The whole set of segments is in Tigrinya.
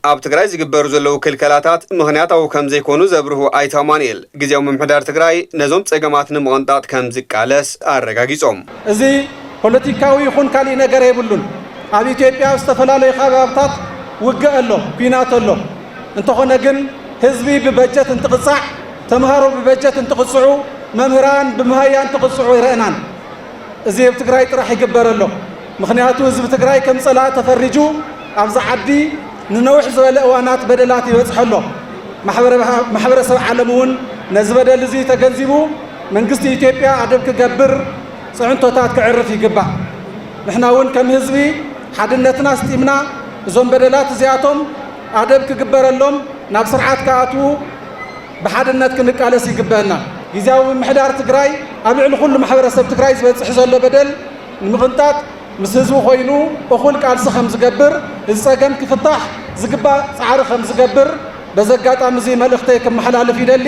ኣብ ትግራይ ዝግበሩ ዘለዉ ክልከላታት ምኽንያታዊ ከም ዘይኮኑ ዘብርሁ ኣይተ ኣማኑኤል፣ ግዝያዊ ምምሕዳር ትግራይ ነዞም ጸገማት ንምቕንጣጥ ከም ዝቃለስ ኣረጋጊጾም። እዚ ፖለቲካዊ ይኹን ካሊእ ነገር የብሉን። ኣብ ኢትዮጵያ ኣብ ዝተፈላለዩ ከባብታት ውግእ ኣሎ፣ ኲናት ኣሎ። እንተኾነ ግን ህዝቢ ብበጀት እንትቕጻዕ፣ ተምሃሮ ብበጀት እንትቕጽዑ፣ መምህራን ብመሃያ እንትቕጽዑ ኣይረእናን። እዚ ኣብ ትግራይ ጥራሕ ይግበር ኣሎ። ምኽንያቱ ህዝቢ ትግራይ ከም ጸላኢ ተፈሪጁ ኣብዚ ዓዲ ንነዊሕ ዝበለ እዋናት በደላት ይበጽሖ ኣሎ። ማሕበረ-፣ ማሕበረሰብ ዓለም እውን ነዚ በደል እዚ ተገንዚቡ መንግስቲ ኢትዮጵያ ኣደብ ክገብር፣ ጽዕንቶታት ክዕርፍ ይግባእ። ንሕና እውን ከም ህዝቢ ሓድነትና ኣስጢምና እዞም በደላት እዚኣቶም ኣደብ ክግበረሎም፣ ናብ ስርዓት ክኣትዉ ብሓድነት ክንቃለስ ይግበአና። ግዝያዊ ምምሕዳር ትግራይ ኣብ ልዕሊ ኩሉ ማሕበረሰብ ትግራይ ዝበፅሕ ዘሎ በደል ንምቕንጣጥ ምስ ህዝቡ ኮይኑ እኹል ቃልሲ ከም ዝገብር፣ እዚ ፀገም ክፍታሕ ዝግባእ ፃዕሪ ከም ዝገብር በዚ ኣጋጣሚ እዚ መልእኽተይ ከመሓላልፍ ይደሊ።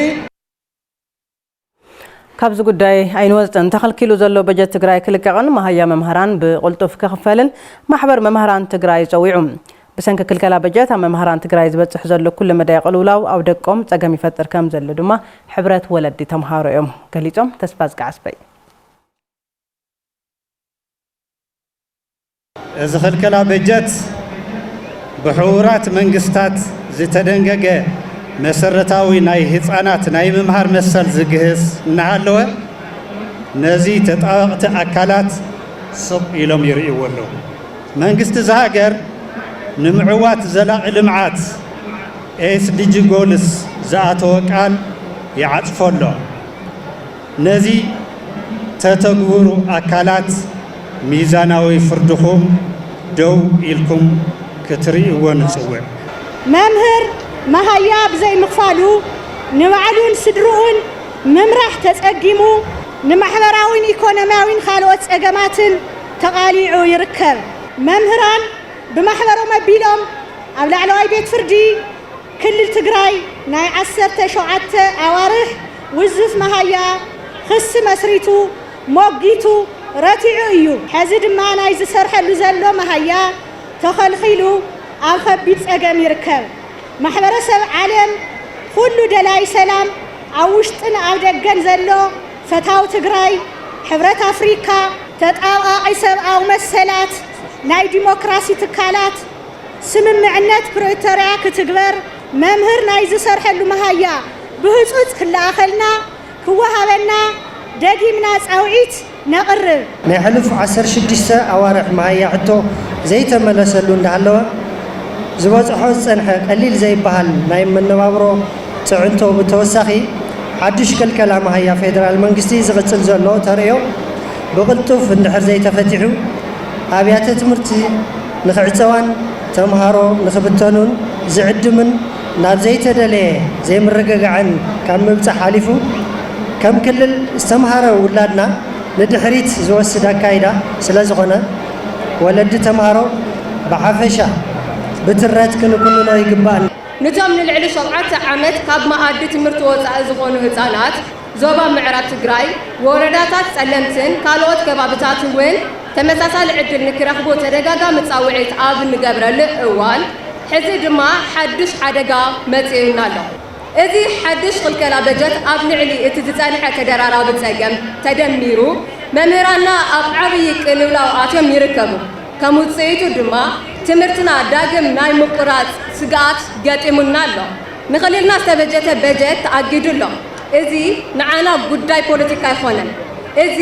ካብዚ ጉዳይ ኣይንወጽእን። ተኸልኪሉ ዘሎ በጀት ትግራይ ክልቀቕን መሃያ መምህራን ብቕልጡፍ ክኽፈልን ማሕበር መምህራን ትግራይ ጸዊዑ። ብሰንኪ ክልከላ በጀት ኣብ መምህራን ትግራይ ዝበጽሕ ዘሎ ኩለ መዳይ ቅልውላው ኣብ ደቆም ጸገም ይፈጥር ከም ዘሎ ድማ ሕብረት ወለዲ ተምሃሮ እዮም ገሊጾም። ተስፋ ዝቃዓስበይ። እዚ ክልከላ በጀት ብሕቡራት መንግስታት ዝተደንገገ መሰረታዊ ናይ ህፃናት ናይ ምምሃር መሰል ዝግህስ እናሃለወ፣ ነዚ ተጣበቕቲ ኣካላት ስቕ ኢሎም ይርእይዎ ኣለዉ። መንግስቲ እዛ ሃገር ንምዕዋት ዘላቒ ልምዓት፣ ኤስዲጂ ጎልስ፣ ዝኣተወ ቃል ይዓጽፎ ኣሎ። ነዚ ተተግብሩ ኣካላት ሚዛናዊ ፍርድኹም ደው ኢልኩም ክትርእይዎ ንጽውዕ። መምህር መሃያ ብዘይምኽፋሉ ንባዕሉን ስድርኡን ምምራሕ ተጸጊሙ፣ ንማሕበራዊን ኢኮኖሚያዊን ካልኦት ጸገማትን ተቓሊዑ ይርከብ። መምህራን ብማሕበሮም ኣቢሎም ኣብ ላዕለዋይ ቤት ፍርዲ ክልል ትግራይ ናይ ዓሰርተ ሸውዓተ ኣዋርሕ ውዙፍ መሃያ ክሲ መስሪቱ ሞጊቱ ረቲዑ እዩ። ሕዚ ድማ ናይ ዝሰርሐሉ ዘሎ መሃያ ተኸልኺሉ ኣብ ከቢድ ጸገም ይርከብ። ማሕበረሰብ ዓለም፣ ኩሉ ደላይ ሰላም ኣብ ውሽጥን ኣብ ደገን ዘሎ ፈታው ትግራይ፣ ሕብረት ኣፍሪካ፣ ተጣባቒ ሰብኣዊ መሰላት፣ ናይ ዲሞክራሲ ትካላት፣ ስምምዕነት ፕሪቶርያ ክትግበር፣ መምህር ናይ ዝሰርሐሉ መሃያ ብህጹጽ ክለኣኸልና፣ ክወሃበና ደጊምና ጻውዒት ነቕርብ። ናይ ሕሉፍ ዓሰርተ ሽዱሽተ ኣዋርሕ መሃያ ሕቶ ዘይተመለሰሉ እንዳሃለወ፣ ዝበጽሖ ዝጸንሐ ቀሊል ዘይበሃል ናይ መነባብሮ ጽዕንቶ ብተወሳኺ፣ ሓዱሽ ከልከላ መሃያ ፌደራል መንግስቲ ዝቕጽል ዘሎ ተርእዮ ብቕልጡፍ እንድሕር ዘይተፈቲሑ፣ ኣብያተ ትምህርቲ ንኽዕጸዋን ተምሃሮ ንኽብተኑን ዝዕድምን ናብ ዘይተደለየ ዘይምርግጋዕን ካብ ምብጻሕ ሓሊፉ፣ ከም ክልል ዝተምሃረ ውላድና ንድሕሪት ዝወስድ ኣካይዳ ስለ ዝኾነ፣ ወለዲ ተምሃሮ ብሓፈሻ ብትረት ክንኩንኖ ይግባእ። ንቶም ንልዕሊ ሸውዓተ ዓመት ካብ መኣዲ ትምህርቲ ወጻኢ ዝኾኑ ህጻናት ዞባ ምዕራብ ትግራይ፣ ወረዳታት ጸለምትን ካልኦት ከባብታት እውን ተመሳሳሊ ዕድል ንክረኽቡ ተደጋጋሚ ጻውዒት ኣብ እንገብረሉ እዋን፣ ሕዚ ድማ ሓድሽ ሓደጋ መጺኡና ኣሎ። እዚ ሓድሽ ክልከላ በጀት ኣብ ልዕሊ እቲ ዝጸንሐ ተደራራቢ ጸገም ተደሚሩ፣ መምህራንና ኣብ ዓብዪ ቅልውላው ኣትዮም ይርከቡ። ከም ውጽኢቱ ድማ ትምህርትና ዳግም ናይ ምቁራጽ ስግኣት ገጢሙና ኣሎ። ንኽልልና ዝተበጀተ በጀት ተኣጊዱ ኣሎ። እዚ ንዓና ጉዳይ ፖለቲካ ኣይኮነን። እዚ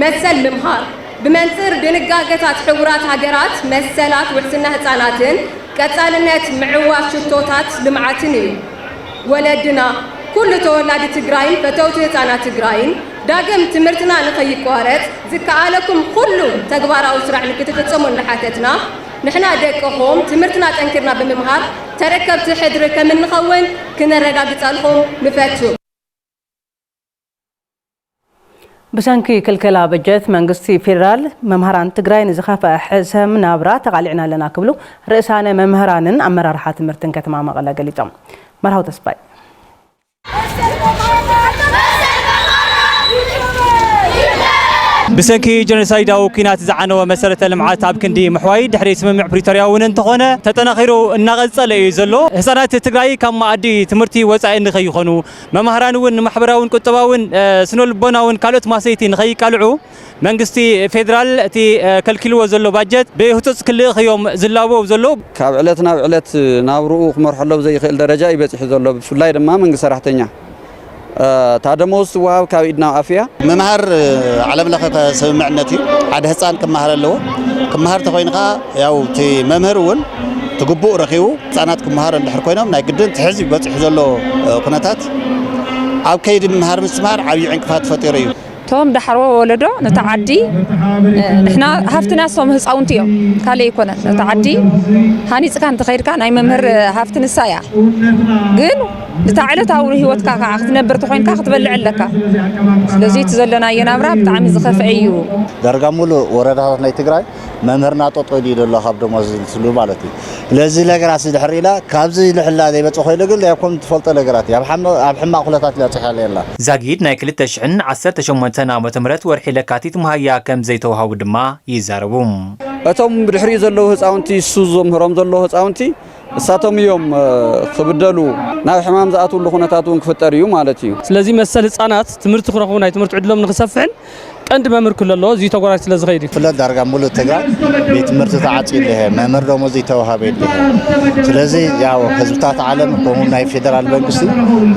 መሰል ምምሃር፣ ብመንጽር ድንጋገታት ሕቡራት ሃገራት መሰላት ውሕስና ህጻናትን ቀጻልነት ምዕዋት ሽቶታት ልምዓትን እዩ። ወለድና፣ ኩሉ ተወላዲ ትግራይን ፈተውቲ ህጻናት ትግራይን ዳግም ትምህርትና ንኸይቋረጽ ዝከኣለኩም ኩሉ ተግባራዊ ስራሕ ንክትፍጽሙ እንዳሓተትና፣ ንሕና ደቅኹም ትምህርትና ጠንኪርና ብምምሃር ተረከብቲ ሕድሪ ከም እንኸውን ክነረጋግጸልኩም ንፈቱ። ብሰንኪ ክልከላ በጀት መንግስቲ ፌደራል መምህራን ትግራይ ንዝኸፍአ ሕሰም ናብራ ተቓሊዕና ኣለና ክብሉ ርእሳነ መምህራንን ኣመራርሓ ትምህርትን ከተማ መቐለ ገሊጾም። መርሃው ተስፋይ። ብሰንኪ ጀኖሳይዳዊ ኲናት ዝዓነወ መሰረተ ልምዓት ኣብ ክንዲ ምሕዋይ ድሕሪ ስምምዕ ፕሪቶርያ እውን እንተኾነ ተጠናኺሩ እናቐጸለ እዩ ዘሎ። ህፃናት ትግራይ ካብ መኣዲ ትምህርቲ ወፃኢ ንኸይኾኑ፣ መምሃራን እውን ንማሕበራውን ቁጠባውን፣ እ፣ ስነልቦናውን ካልኦት ማሰይቲ ንኸይቃልዑ መንግስቲ ፌዴራል እቲ፣ እ፣ ከልኪልዎ ዘሎ ባጀት ብህፁፅ ክልእኽ እዮም ዝላበው ዘለዉ። ካብ ዕለት ናብ ዕለት ናብርኡ ክመርሐሎም ዘይኽእል ደረጃ እዩ በፂሑ ዘሎ። ብፍላይ ድማ መንግስቲ ሰራሕተኛ፣ እ፣ እታ ደመወዝ ትወሃብ ካብ ኢድ ናብ ኣፍ እያ። ምምሃር፣ እ፣ ዓለም ለኸ ስምምዕነት እዩ። ሓደ ህፃን ክመሃር ኣለዎ። ክመሃር ተኾይኑ ከዓ ያው እቲ መምህር እውን እቲ ግቡእ ረኺቡ ህፃናት ክመሃሩ እንድሕር ኮይኖም ናይ ግድን እቲ ሕዚ በፂሑ ዘሎ፣ እ፣ ኩነታት ኣብ ከይዲ ምምሃር ምስትምሃር ዓብዪ ዕንቅፋት ፈጢሩ እዩ። እቶም ዳሕሮ ወለዶ ነታ ዓዲ፣ እ፣ ንሕና ሃፍትና እሶም ህፃውንቲ እዮም፣ ካልእ ኣይኮነን። ነታ ዓዲ ሃኒፅካ እንተኸይድካ ናይ መምህር ሃፍቲ ንሳ እያ። ግን እታ ዕለታዊ ህይወትካ ከዓ ክትነብር ተኾይንካ ክትበልዕ ኣለካ። ስለዚ እቲ ዘለናዮ ናብራ ብጣዕሚ ዝኸፍአ እዩ። ዳርጋ ሙሉእ ወረዳታት ናይ ትግራይ መምህርና ጠጠው ኢሉ እዩ ዘሎ ካብ ደሞዝ እንትሉ ማለት እዩ። ስለዚ ነገራት እዚ ድሕር ኢላ ካብዚ ልሕላ ዘይበፅእ ኮይኑ ግን ያው ከም ትፈልጦ ነገራት እዩ። ኣብ ሓመ-፣ ኣብ ሕማቕ ኩነታት ኢላ በፂሓ ኣላ። ዛጊድ ናይ ክልተ ሽሕን ዓሰርተ ሸሞንተን ዓመተ ምህረት ወርሒ ለካቲት መሃያ ከም ዘይተዋሃቡ ድማ ይዛረቡ። እቶም ብድሕሪኡ ዘለዉ ህፃውንቲ፣ እሱ ዘምህሮም ዘሎ ህፃውንቲ እሳቶም እዮም፣ እ፣ ክብደሉ፣ ናብ ሕማም ዝኣትውሉ ኩነታት እውን ክፍጠር እዩ ማለት እዩ። ስለዚህ መሰል ህፃናት ትምህርቲ ክረኽቡ ናይ ትምህርቲ ዕድሎም ንክሰፍሕን ቀንዲ መምህር ክለሎ እዚ ተጓራጅ ስለ ዝኸይድ እዩ። ፍለት ዳርጋ ሙሉእ ትግራይ ቤት ትምህርቲ ተዓፅዩ ኣለሀ፣ መምህር ደሞዝ ይተዋሃበ የለሀ። ስለዚህ ያው ህዝብታት ዓለም ከምኡ ናይ ፌደራል መንግስቲ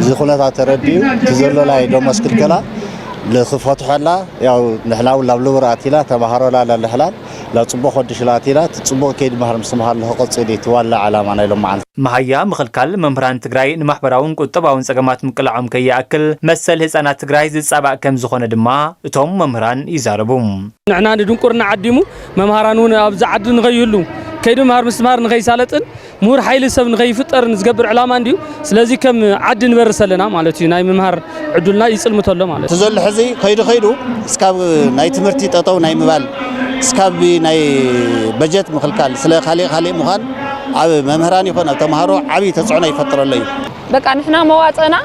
እዚ ኩነታት ተረዲኡ እቲ ዘሎ ናይ ደሞዝ ክልከላ ልክፈትሐላ ያው ንሕላው ላብ ልብር ኣቲላ ተባሃሮላ ላልሕላል ላብ ፅቡቅ ከድሽላ ኣቲላ እቲ ፅቡቅ ከይድ መሃር ምስትምሃር ልክቕፅል እዩ እቲ ዋላ ዓላማ ናይ ሎማዓንቲ። መሃያ ምኽልካል መምህራን ትግራይ ንማሕበራውን ቁጠባውን ጸገማት ምቅላዖም ከይኣክል መሰል ህጻናት ትግራይ ዝጻባእ ከም ዝኾነ ድማ እቶም መምህራን ይዛረቡ። ንሕና ንድንቁርና ዓዲሙ መምሃራን እውን ኣብዚ ዓዲ ንኸይህሉ ከይዲ ምሃር ምስትምሃር ንኸይሳለጥን ምሁር ሓይሊ ሰብ ንኸይፍጠርን ዝገብር ዕላማ እንድዩ። ስለዚ ከም ዓዲ ንበርስ ኣለና ማለት እዩ። ናይ ምምሃር ዕዱልና ይጽልምት ኣሎ ማለት እዩ። እቲ ዘሎ ሕዚ ከይዱ ከይዱ እስካብ ናይ ትምህርቲ ጠጠው ናይ ምባል እስካብ ናይ በጀት ምኽልካል ስለ ካሊእ ካሊእ ምዃን ኣብ መምህራን ይኹን ኣብ ተምሃሮ ዓብዪ ተፅዕኖ ይፈጥረሉ እዩ። በቃ ንሕና መዋፅእና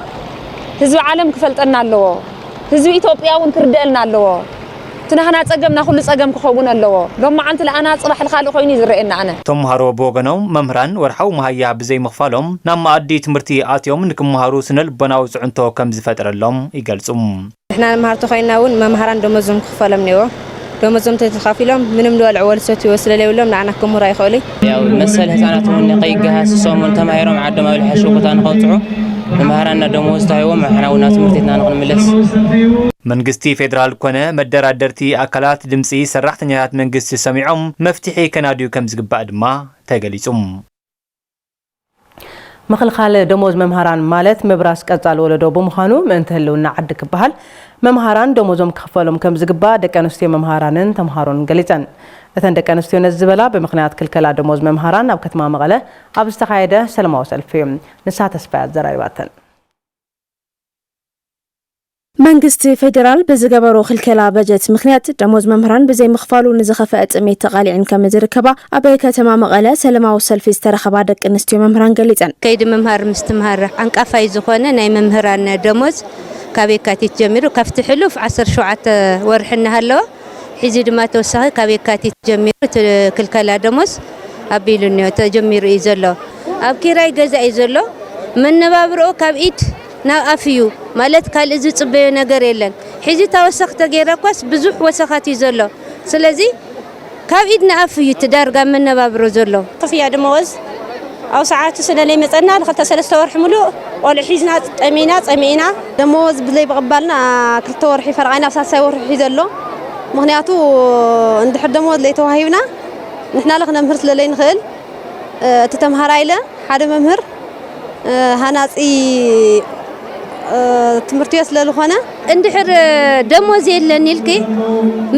ህዝቢ ዓለም ክፈልጠና ኣለዎ። ህዝቢ ኢትዮጵያ እውን ክርደአልና ኣለዎ። እቲ ናህና ፀገም ና ኩሉ ፀገም ክኸውን ኣለዎ። ሎማዓንቲ ለኣና ፅባሕ ልካልእ ኮይኑ እዩ ዝረአየና ኣነ። ተምሃሮ ብወገኖም መምህራን ወርሓዊ መሃያ ብዘይምኽፋሎም ናብ መኣዲ ትምህርቲ ኣትዮም ንክምሃሩ ስነ ልቦናዊ ፅዕንቶ ከም ዝፈጥረሎም ይገልፁ። ንሕና ንመሃር ተኾይንና እውን መምሃራን ደሞዞም ክኽፈሎም ነይዎ። ደሞዞም ተተኻፊሎም ምንም ዝበልዕዎ ዝሰትይዎ ስለለይብሎም ንዓና ክምህሩ ኣይኽእሉይ። ያው መሰል ህፃናት እውን ከይገሃስ እሶም እውን ተማሂሮም ዓዶም ኣብ ልሓሸ ቦታ ንኸብፅሑ መምሃራንና ደሞዝ ተዋሂቦም ንሕና እውን ናብ ትምህርቲትና ንኽንምለስ። መንግስቲ ፌዴራል ኮነ መደራደርቲ ኣካላት ድምፂ ሰራሕተኛታት መንግስቲ ሰሚዖም መፍትሒ ከናድዩ ከም ዝግባእ ድማ ተገሊፁ። ምኽልኻል ደሞዝ መምሃራን ማለት ምብራስ ቀጻሊ ወለዶ ብምዃኑ ምእንቲ ህልውና ዓዲ ክበሃል መምሃራን ደሞዞም ክኽፈሎም ከም ዝግባእ ደቂ ኣንስትዮ መምሃራንን ተምሃሮን ገሊጸን። እተን ደቂ ኣንስትዮ ነዚ ዝበላ ብምኽንያት ክልከላ ደሞዝ መምሃራን ኣብ ከተማ መቐለ ኣብ ዝተኻየደ ሰለማዊ ሰልፊ እዩ። ንሳ ተስፋይ ኣዘራሪባተን። መንግስቲ ፌዴራል ብዝገበሮ ክልከላ በጀት ምኽንያት ደሞዝ መምህራን ብዘይምኽፋሉ ንዝኸፍአ ጥሜት ተቓሊዐን ከም ዝርከባ ኣብ ከተማ መቐለ ሰለማዊ ሰልፊ ዝተረኸባ ደቂ ኣንስትዮ መምህራን ገሊፀን። ከይዲ ምምሃር ምስትምሃር ዓንቃፋይ ዝኾነ ናይ መምህራን ደሞዝ ካብ የካቲት ጀሚሩ ካብቲ ሕሉፍ ዓሰርተ ሸውዓተ ወርሒ እናሃለወ ሕዚ ድማ ተወሳኺ ካብ የካቲት ጀሚሩ እቲ ክልከላ ደሞዝ ኣቢሉ እኒኦ ተጀሚሩ እዩ ዘሎ። ኣብ ኪራይ ገዛ እዩ ዘሎ። መነባብርኦ ካብ ኢድ ናብ ኣፍ እዩ ማለት ካልእ ዝፅበዮ ነገር የለን። ሕዚ እታ ወሰኽ ተገይራ እኳስ ብዙሕ ወሰኻት እዩ ዘሎ። ስለዚ ካብ ኢድ ንኣፍ እዩ እቲ ዳርጋ መነባብሮ ዘሎ። ክፍያ ደመወዝ ኣብ ሰዓቱ ስለ ለይመጸና ንክልተ ሰለስተ ወርሒ ሙሉእ ቆልዑ ሒዝና ጠሚና ጸሚእና። ደመወዝ ብዘይ ምቕባልና ክልተ ወርሒ ፈረቓ ኢና ኣብ ሳልሳይ ወርሒ ሒዘ ኣሎ። ምኽንያቱ እንድሕር ደመወዝ ለይተዋሂብና ንሕና ለ ክነምህር ስለ ለይንኽእል እቲ ተምሃራይ ለ ሓደ መምህር ሃናጺ ትምህርትዮ ስለ ዝኾነ። እንድሕር ደሞዝ የለን ኢልኪ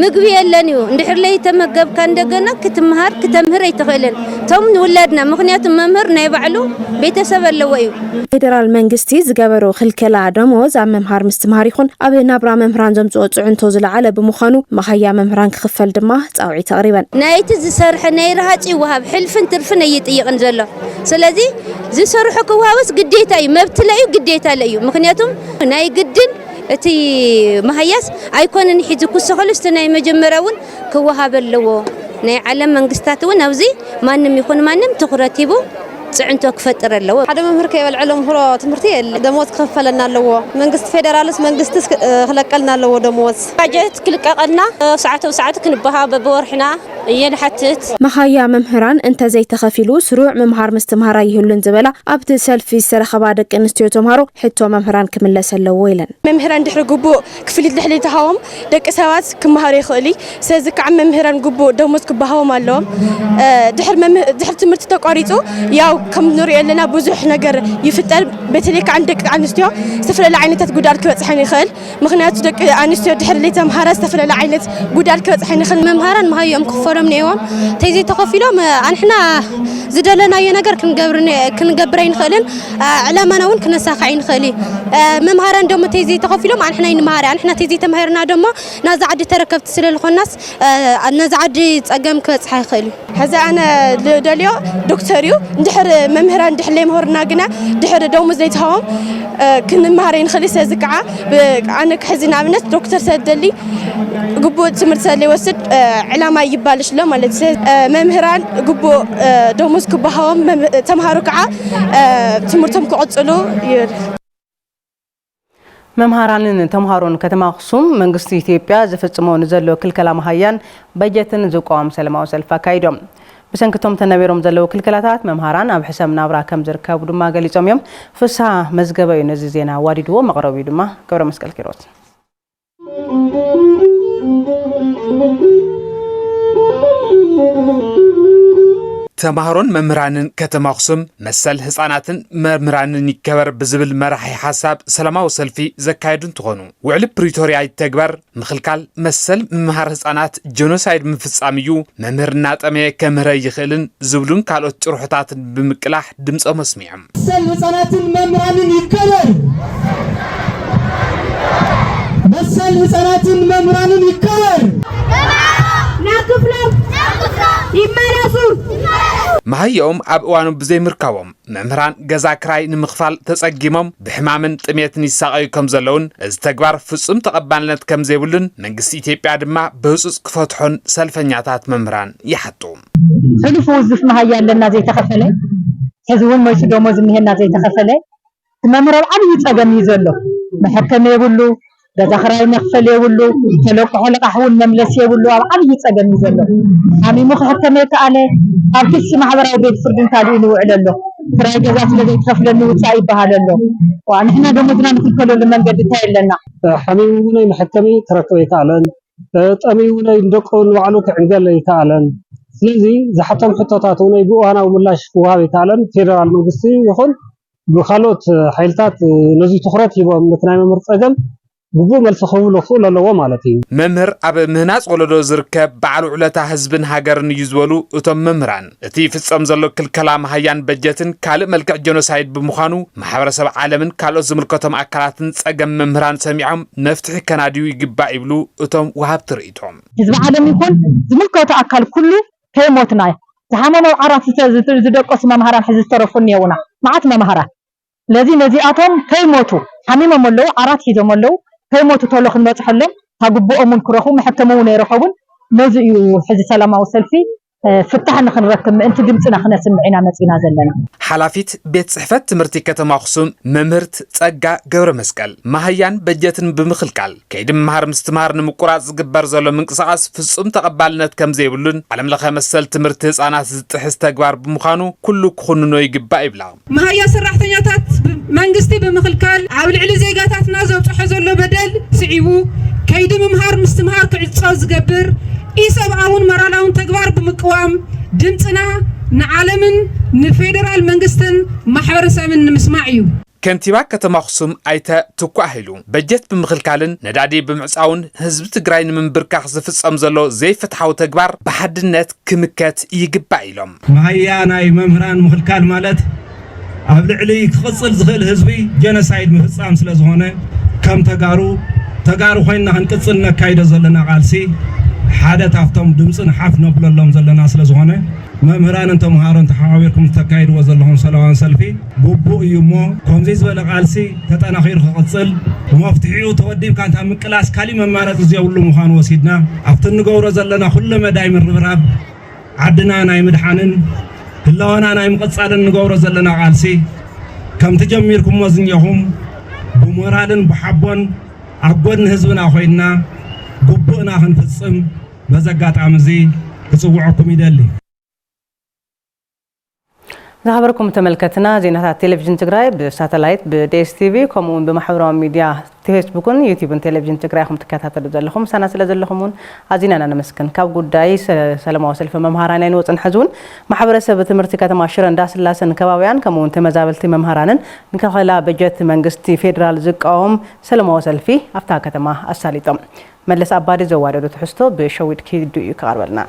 ምግቢ የለን እዩ። እንድሕር ለይተመገብካ እንደገና ክትምሃር ክተምህር ኣይትኽእልን። እቶም ንውላድና፣ ምኽንያቱ መምህር ናይ ባዕሉ ቤተሰብ ኣለዎ እዩ። ፌደራል መንግስቲ ዝገበሮ ክልከላ ደሞዝ ኣብ ምምሃር ምስትምሃር ይኹን ኣብ ናብራ መምህራን ዘምጽኦ ጽዕንቶ ዝለዓለ ብምዃኑ መሃያ መምህራን ክኽፈል ድማ ጻውዒት ኣቕሪበን። ናይቲ ዝሰርሐ ናይ ረሃጺ ይወሃብ፣ ሕልፍን ትርፍን ኣይጥይቕን ዘሎ። ስለዚ ዝሰርሖ ክወሃብስ ግዴታ እዩ፣ መብትለ እዩ፣ ግዴታለ እዩ። ምኽንያቱም ናይ ግድን እቲ መሃያስ ኣይኮነን ሒዙ ክውሰኸሉ፣ እስቲ ናይ መጀመርያ እውን ክወሃብ ኣለዎ። ናይ ዓለም መንግስታት እውን ኣብዚ ማንም ይኹን ማንም ትኹረት ሂቡ ፅዕንቶ ክፈጥር ኣለዎ። ሓደ መምህር ከይበልዐ ለምህሮ ትምህርቲ የለ። ደሞዝ ክኽፈለና ኣለዎ። መንግስቲ ፌደራልስ መንግስቲ ክለቀልና ኣለዎ ደሞዝ። ባጀት ክልቀቀልና፣ ሰዓት ብሰዓት ክንበሃ በብወርሕና እየ ንሓትት። መሃያ መምህራን እንተዘይተኸፊሉ ስሩዕ ምምሃር ምስትምሃር ኣይህሉን ዝበላ ኣብቲ ሰልፊ ዝተረኸባ ደቂ ኣንስትዮ ተምሃሮ፣ ሕቶ መምህራን ክምለስ ኣለዎ ኢለን። መምህራን ድሕሪ ግቡእ ክፍሊት ድሕሪ ተሃቦም ደቂ ሰባት ክመሃሩ ይኽእሉ። ስለዚ ከዓ መምህራን ግቡእ ደሞዝ ክበሃቦም ኣለዎም። እ፣ ድሕሪ መምህ-፣ ድሕሪ ትምህርቲ ተቋሪፁ፣ ያው ከም ንሪኦ ኣለና ብዙሕ ነገር ይፍጠር። በተለይ ከዓ ንደቂ ኣንስትዮ ዝተፈላለዩ ዓይነታት ጉድኣት ክበፅሐን ይኽእል። ምኽንያቱ ደቂ ኣንስትዮ ድሕሪ ዘይተምሃራ ዝተፈላለዩ ዓይነት ጉድኣት ክበፅሐን ይኽእል። መምሃራን መሃዮም ክፈሎም ነይዎም። ተይዘይተኸፊሎም፣ እ፣ ኣንሕና ዝደለናዮ ነገር ክንገብር ነ-፣ ክንገብር ኣይንኽእልን። እ፣ ዕላማና እውን ክነሳኽዕ ኣይንኽእል እዩ። እ፣ መምሃራን ደሞ ተይዘይተኸፊሎም ኣንሕና ኣይንመሃር። ኣንሕና ተይዘይተማሂርና ደሞ ናዛ ዓዲ ተረከብቲ ስለ ዝኾናስ፣ እ፣ ናዛ ዓዲ ፀገም ክበፅሓ ይኽእል እዩ። ሕዚ ኣነ ልደልዮ ዶክተር እዩ። እንድሕር መምህራን ድሕር ለይምሃሩና ግና ድሕር ደሞዝ ለይተሃቦም፣ እ፣ ክንመሃር ኣይንኽእል። ስለዚ ከዓ ብ-፣ ኣነ ክሕዚ ንኣብነት ዶክተር ሰደሊ ግቡእ ትምህርቲ ሰለ ይወስድ፣ እ፣ ዕላማ ይባልሽ ኣሎ ማለት እዩ። እ፣ መምህራን ግቡእ፣ እ፣ ደሞዝ ክበሃቦም፣ መም-፣ ተምሃሮ ከዓ፣ እ፣ ትምህርቶም ክቕፅሉ ይብል። መምሃራንን ተምሃሮን ከተማ ኣኽሱም መንግስቲ ኢትዮጵያ ዝፍጽሞ ንዘሎ ክልከላ መሃያን በጀትን ዝቋወም ሰላማዊ ሰልፊ ኣካይዶም። ብሰንኪ እቶም ተነቢሮም ዘለዉ ክልከላታት መምሃራን ኣብ ሕሰም ናብራ ከም ዝርከቡ ድማ ገሊጾም እዮም። ፍስሃ መዝገበ እዩ ነዚ ዜና ኣዋዲድዎ፣ መቕረቢኡ ድማ ገብረ መስቀል ኪሮስ። ተምሃሮን መምህራንን ከተማ ኣኽሱም መሰል ህፃናትን መምህራንን ይከበር ብዝብል መራሒ ሓሳብ ሰላማዊ ሰልፊ ዘካየዱ እንትኾኑ፣ ውዕሊ ፕሪቶርያ ይተግበር፣ ምኽልካል መሰል ምምሃር ህፃናት ጀኖሳይድ ምፍፃም እዩ፣ መምህር እናጠመየ ከምህር ኣይኽእልን ዝብሉን ካልኦት ጭርሖታትን ብምቅላሕ ድምፆም ኣስሚዖም። መሰል ህፃናትን መምህራንን ይከበር። መሰል ህፃናትን መምህራንን ይከበር። ናብ ክፍሎም ይመለሱ። መሃያኦም ኣብ እዋኑ ብዘይምርካቦም መምህራን ገዛ ክራይ ንምኽፋል ተፀጊሞም ብሕማምን ጥሜትን ይሳቐዩ ከም ዘለውን እዚ ተግባር ፍፁም ተቐባልነት ከም ዘይብሉን መንግስቲ ኢትዮጵያ ድማ ብህፁፅ ክፈትሖን ሰልፈኛታት መምህራን ይሓቱ። ሕሉፍ ውዝፍ መሃያ ኣለና ዘይተኸፈለ፣ ሕዚ እውን መይሱ ደሞዝ እኒሀና ዘይተኸፈለ። እቲ መምህር ኣብ ዓብዪ ፀገም እዩ ዘሎ። መሐከሚ የብሉ፣ ገዛ ኽራይ መኽፈል የብሉ፣ ተለቅሖ ልቓሕ እውን መምለሲ የብሉ፣ ኣብ ዓብዪ ፀገም እዩ ዘሎ። ሓሚሙ ክሕከም የከኣለ፣ ኣብ ክሲ ማሕበራዊ ቤት ፍርድን ካልእን ይውዕል ኣሎ። ክራይ ገዛ ስለ ዘይትኸፍለኒ ውፃእ ይበሃል ኣሎ። ዋ፣ ንሕና ደሞዝና ንኽልከለሉ መንገዲ እንታይ ኣለና? ሓሚሙ እውን መሐከሚ ክረክብ ኣይከኣለን። ጠምዩ እውን ንደቁ ንባዕሉ ክዕንገል ኣይከኣለን። ስለዚ ዝሓቶም ሕቶታት እውን ብእዋናዊ ምላሽ ክወሃብ ኣይከኣለን። ፌደራል መንግስቲ ይኹን ብካልኦት ሓይልታት ነዚ ትኹረት ሂቦም ነቲ ናይ መምህር ፀገም ግቡእ መልሲ ክህብሉ ክኽእሉ ኣለዎ ማለት እዩ። መምህር ኣብ ምህናፅ ወለዶ ዝርከብ በዓል ውዕለታ ህዝብን ሃገርን እዩ ዝበሉ እቶም መምህራን፣ እቲ ይፍፀም ዘሎ ክልከላ መሃያን በጀትን ካልእ መልክዕ ጀኖሳይድ ብምዃኑ ማሕበረሰብ ዓለምን ካልኦት ዝምልከቶም ኣካላትን ፀገም መምህራን ሰሚዖም መፍትሒ ከናድዩ ይግባእ ይብሉ እቶም ወሃብቲ ርእይቶ። ህዝቢ ዓለም ይኹን ዝምልከቶ ኣካል ኩሉ ከይሞትና ዝሓመመ ኣብ ዓራት ዝተ- ዝት- ዝደቀሱ መምሃራን ሕዚ ዝተረፉ እኒአውና መዓት መምሃራን ስለዚ ነዚኣቶም ከይሞቱ ሓሚሞም ኣለዉ ዓራት ሒዞም ኣለዉ ከይሞቱ ቶሎ ክንበፅሐሎም ታግብኦም እውን ክረኽቡ መሐከሚ እውን ኣይረኸቡን ነዚ እዩ ሕዚ ሰላማዊ ሰልፊ ፍታሕ ንኽንረክብ ምእንቲ ድምፅና ክነስምዕ ኢና መፂና ዘለና። ሓላፊት ቤት ፅሕፈት ትምህርቲ ከተማ ኣኽሱም መምህርት ፀጋ ገብረመስቀል፣ መሃያን በጀትን ብምኽልካል ከይዲ ምምሃር ምስትምሃር ንምቁራፅ ዝግበር ዘሎ ምንቅስቓስ ፍፁም ተቐባልነት ከም ዘይብሉን ዓለም ለኸ መሰል ትምህርቲ ህፃናት ዝጥሕስ ተግባር ብምዃኑ ኩሉ ክኹንኖ ይግባእ ይብላ። መሃያ ሰራሕተኛታት መንግስቲ ብምኽልካል ኣብ ልዕሊ ዜጋታትና ዘብፅሖ ዘሎ በደል ስዒቡ ከይዲ ምምሃር ምስትምሃር ክዕፆ ዝገብር ኢሰብኣውን መራላውን ተግባር ብምቅዋም ድምፅና ንዓለምን ንፌደራል መንግስትን ማሕበረሰብን ንምስማዕ እዩ። ከንቲባ ከተማ ኣኽሱም ኣይተ ትኩእ ሃይሉ በጀት ብምኽልካልን ነዳዲ ብምዕፃውን ህዝቢ ትግራይ ንምንብርካኽ ዝፍፀም ዘሎ ዘይፍትሓዊ ተግባር ብሓድነት ክምከት ይግባእ ኢሎም። መሃያ ናይ መምህራን ምኽልካል ማለት ኣብ ልዕሊ ክቕፅል ዝኽእል ህዝቢ ጀኖሳይድ ምፍፃም ስለዝኾነ ከም ተጋሩ ተጋሩ ኮይንና ክንቅፅል ነካይዶ ዘለና ቃልሲ ሓደ ካብቶም ድምፂ ንሓፍ ነብለሎም ዘለና ስለዝኾነ መምህራንን ተምሃሮን ተሓባቢርኩም ዝተካየድዎ ዘለኹም ሰላማዊ ሰልፊ ግቡእ እዩ እሞ፣ ከምዚ ዝበለ ቃልሲ ተጠናኺሩ ክቕጽል፣ መፍትሒኡ ተወዲብካ እንታ ምቅላስ ካሊእ መማረጺ ዘየብሉ ምዃኑ ወሲድና፣ ኣብቲ እንገብሮ ዘለና ኩለ መዳይ ምርብራብ ዓድና ናይ ምድሓንን ህላወና ናይ ምቕጻልን እንገብሮ ዘለና ቃልሲ፣ ከምቲ ጀሚርኩሞ ዝኒኦኹም ብሞራልን ብሓቦን ኣብ ጎኒ ህዝብና ኮይንና ግቡእና ክንፍጽም በዚ ኣጋጣሚ እዚ ክጽውዐኩም ይደሊ። ዝኸበርኩም ተመልከትና፣ ዜናታት ቴሌቪዥን ትግራይ ብሳተላይት፣ ብ ዲ ኤስ ቲ ቪ፣ ከምኡ እውን ብማሕበራዊ ሚድያ ፌስቡክን ዩቲዩብን ቴሌቪዥን ትግራይ ኢኹም ትከታተሉ ዘለኹም። ምሳና ስለ ዘለኹም እውን ኣዚና ኢና ነመስግን። ካብ ጉዳይ ሰ-፣ ሰላማዊ ሰልፊ መምሃራን ኣይንወፅን። ሕዚ እውን ማሕበረሰብ ትምህርቲ ከተማ ሽረ እንዳስላሰን ከባቢያን፣ ከምኡ እውን ተመዛበልቲ መምሃራንን ንክልከላ በጀት መንግስቲ ፌዴራል ዝቃወም ሰላማዊ ሰልፊ ኣብታ ከተማ ኣሳሊጦም። መለስ ኣባዲ ዘዋደዶ ትሕዝቶ ብሸዊት ኪዱ እዩ ክቐርበልና።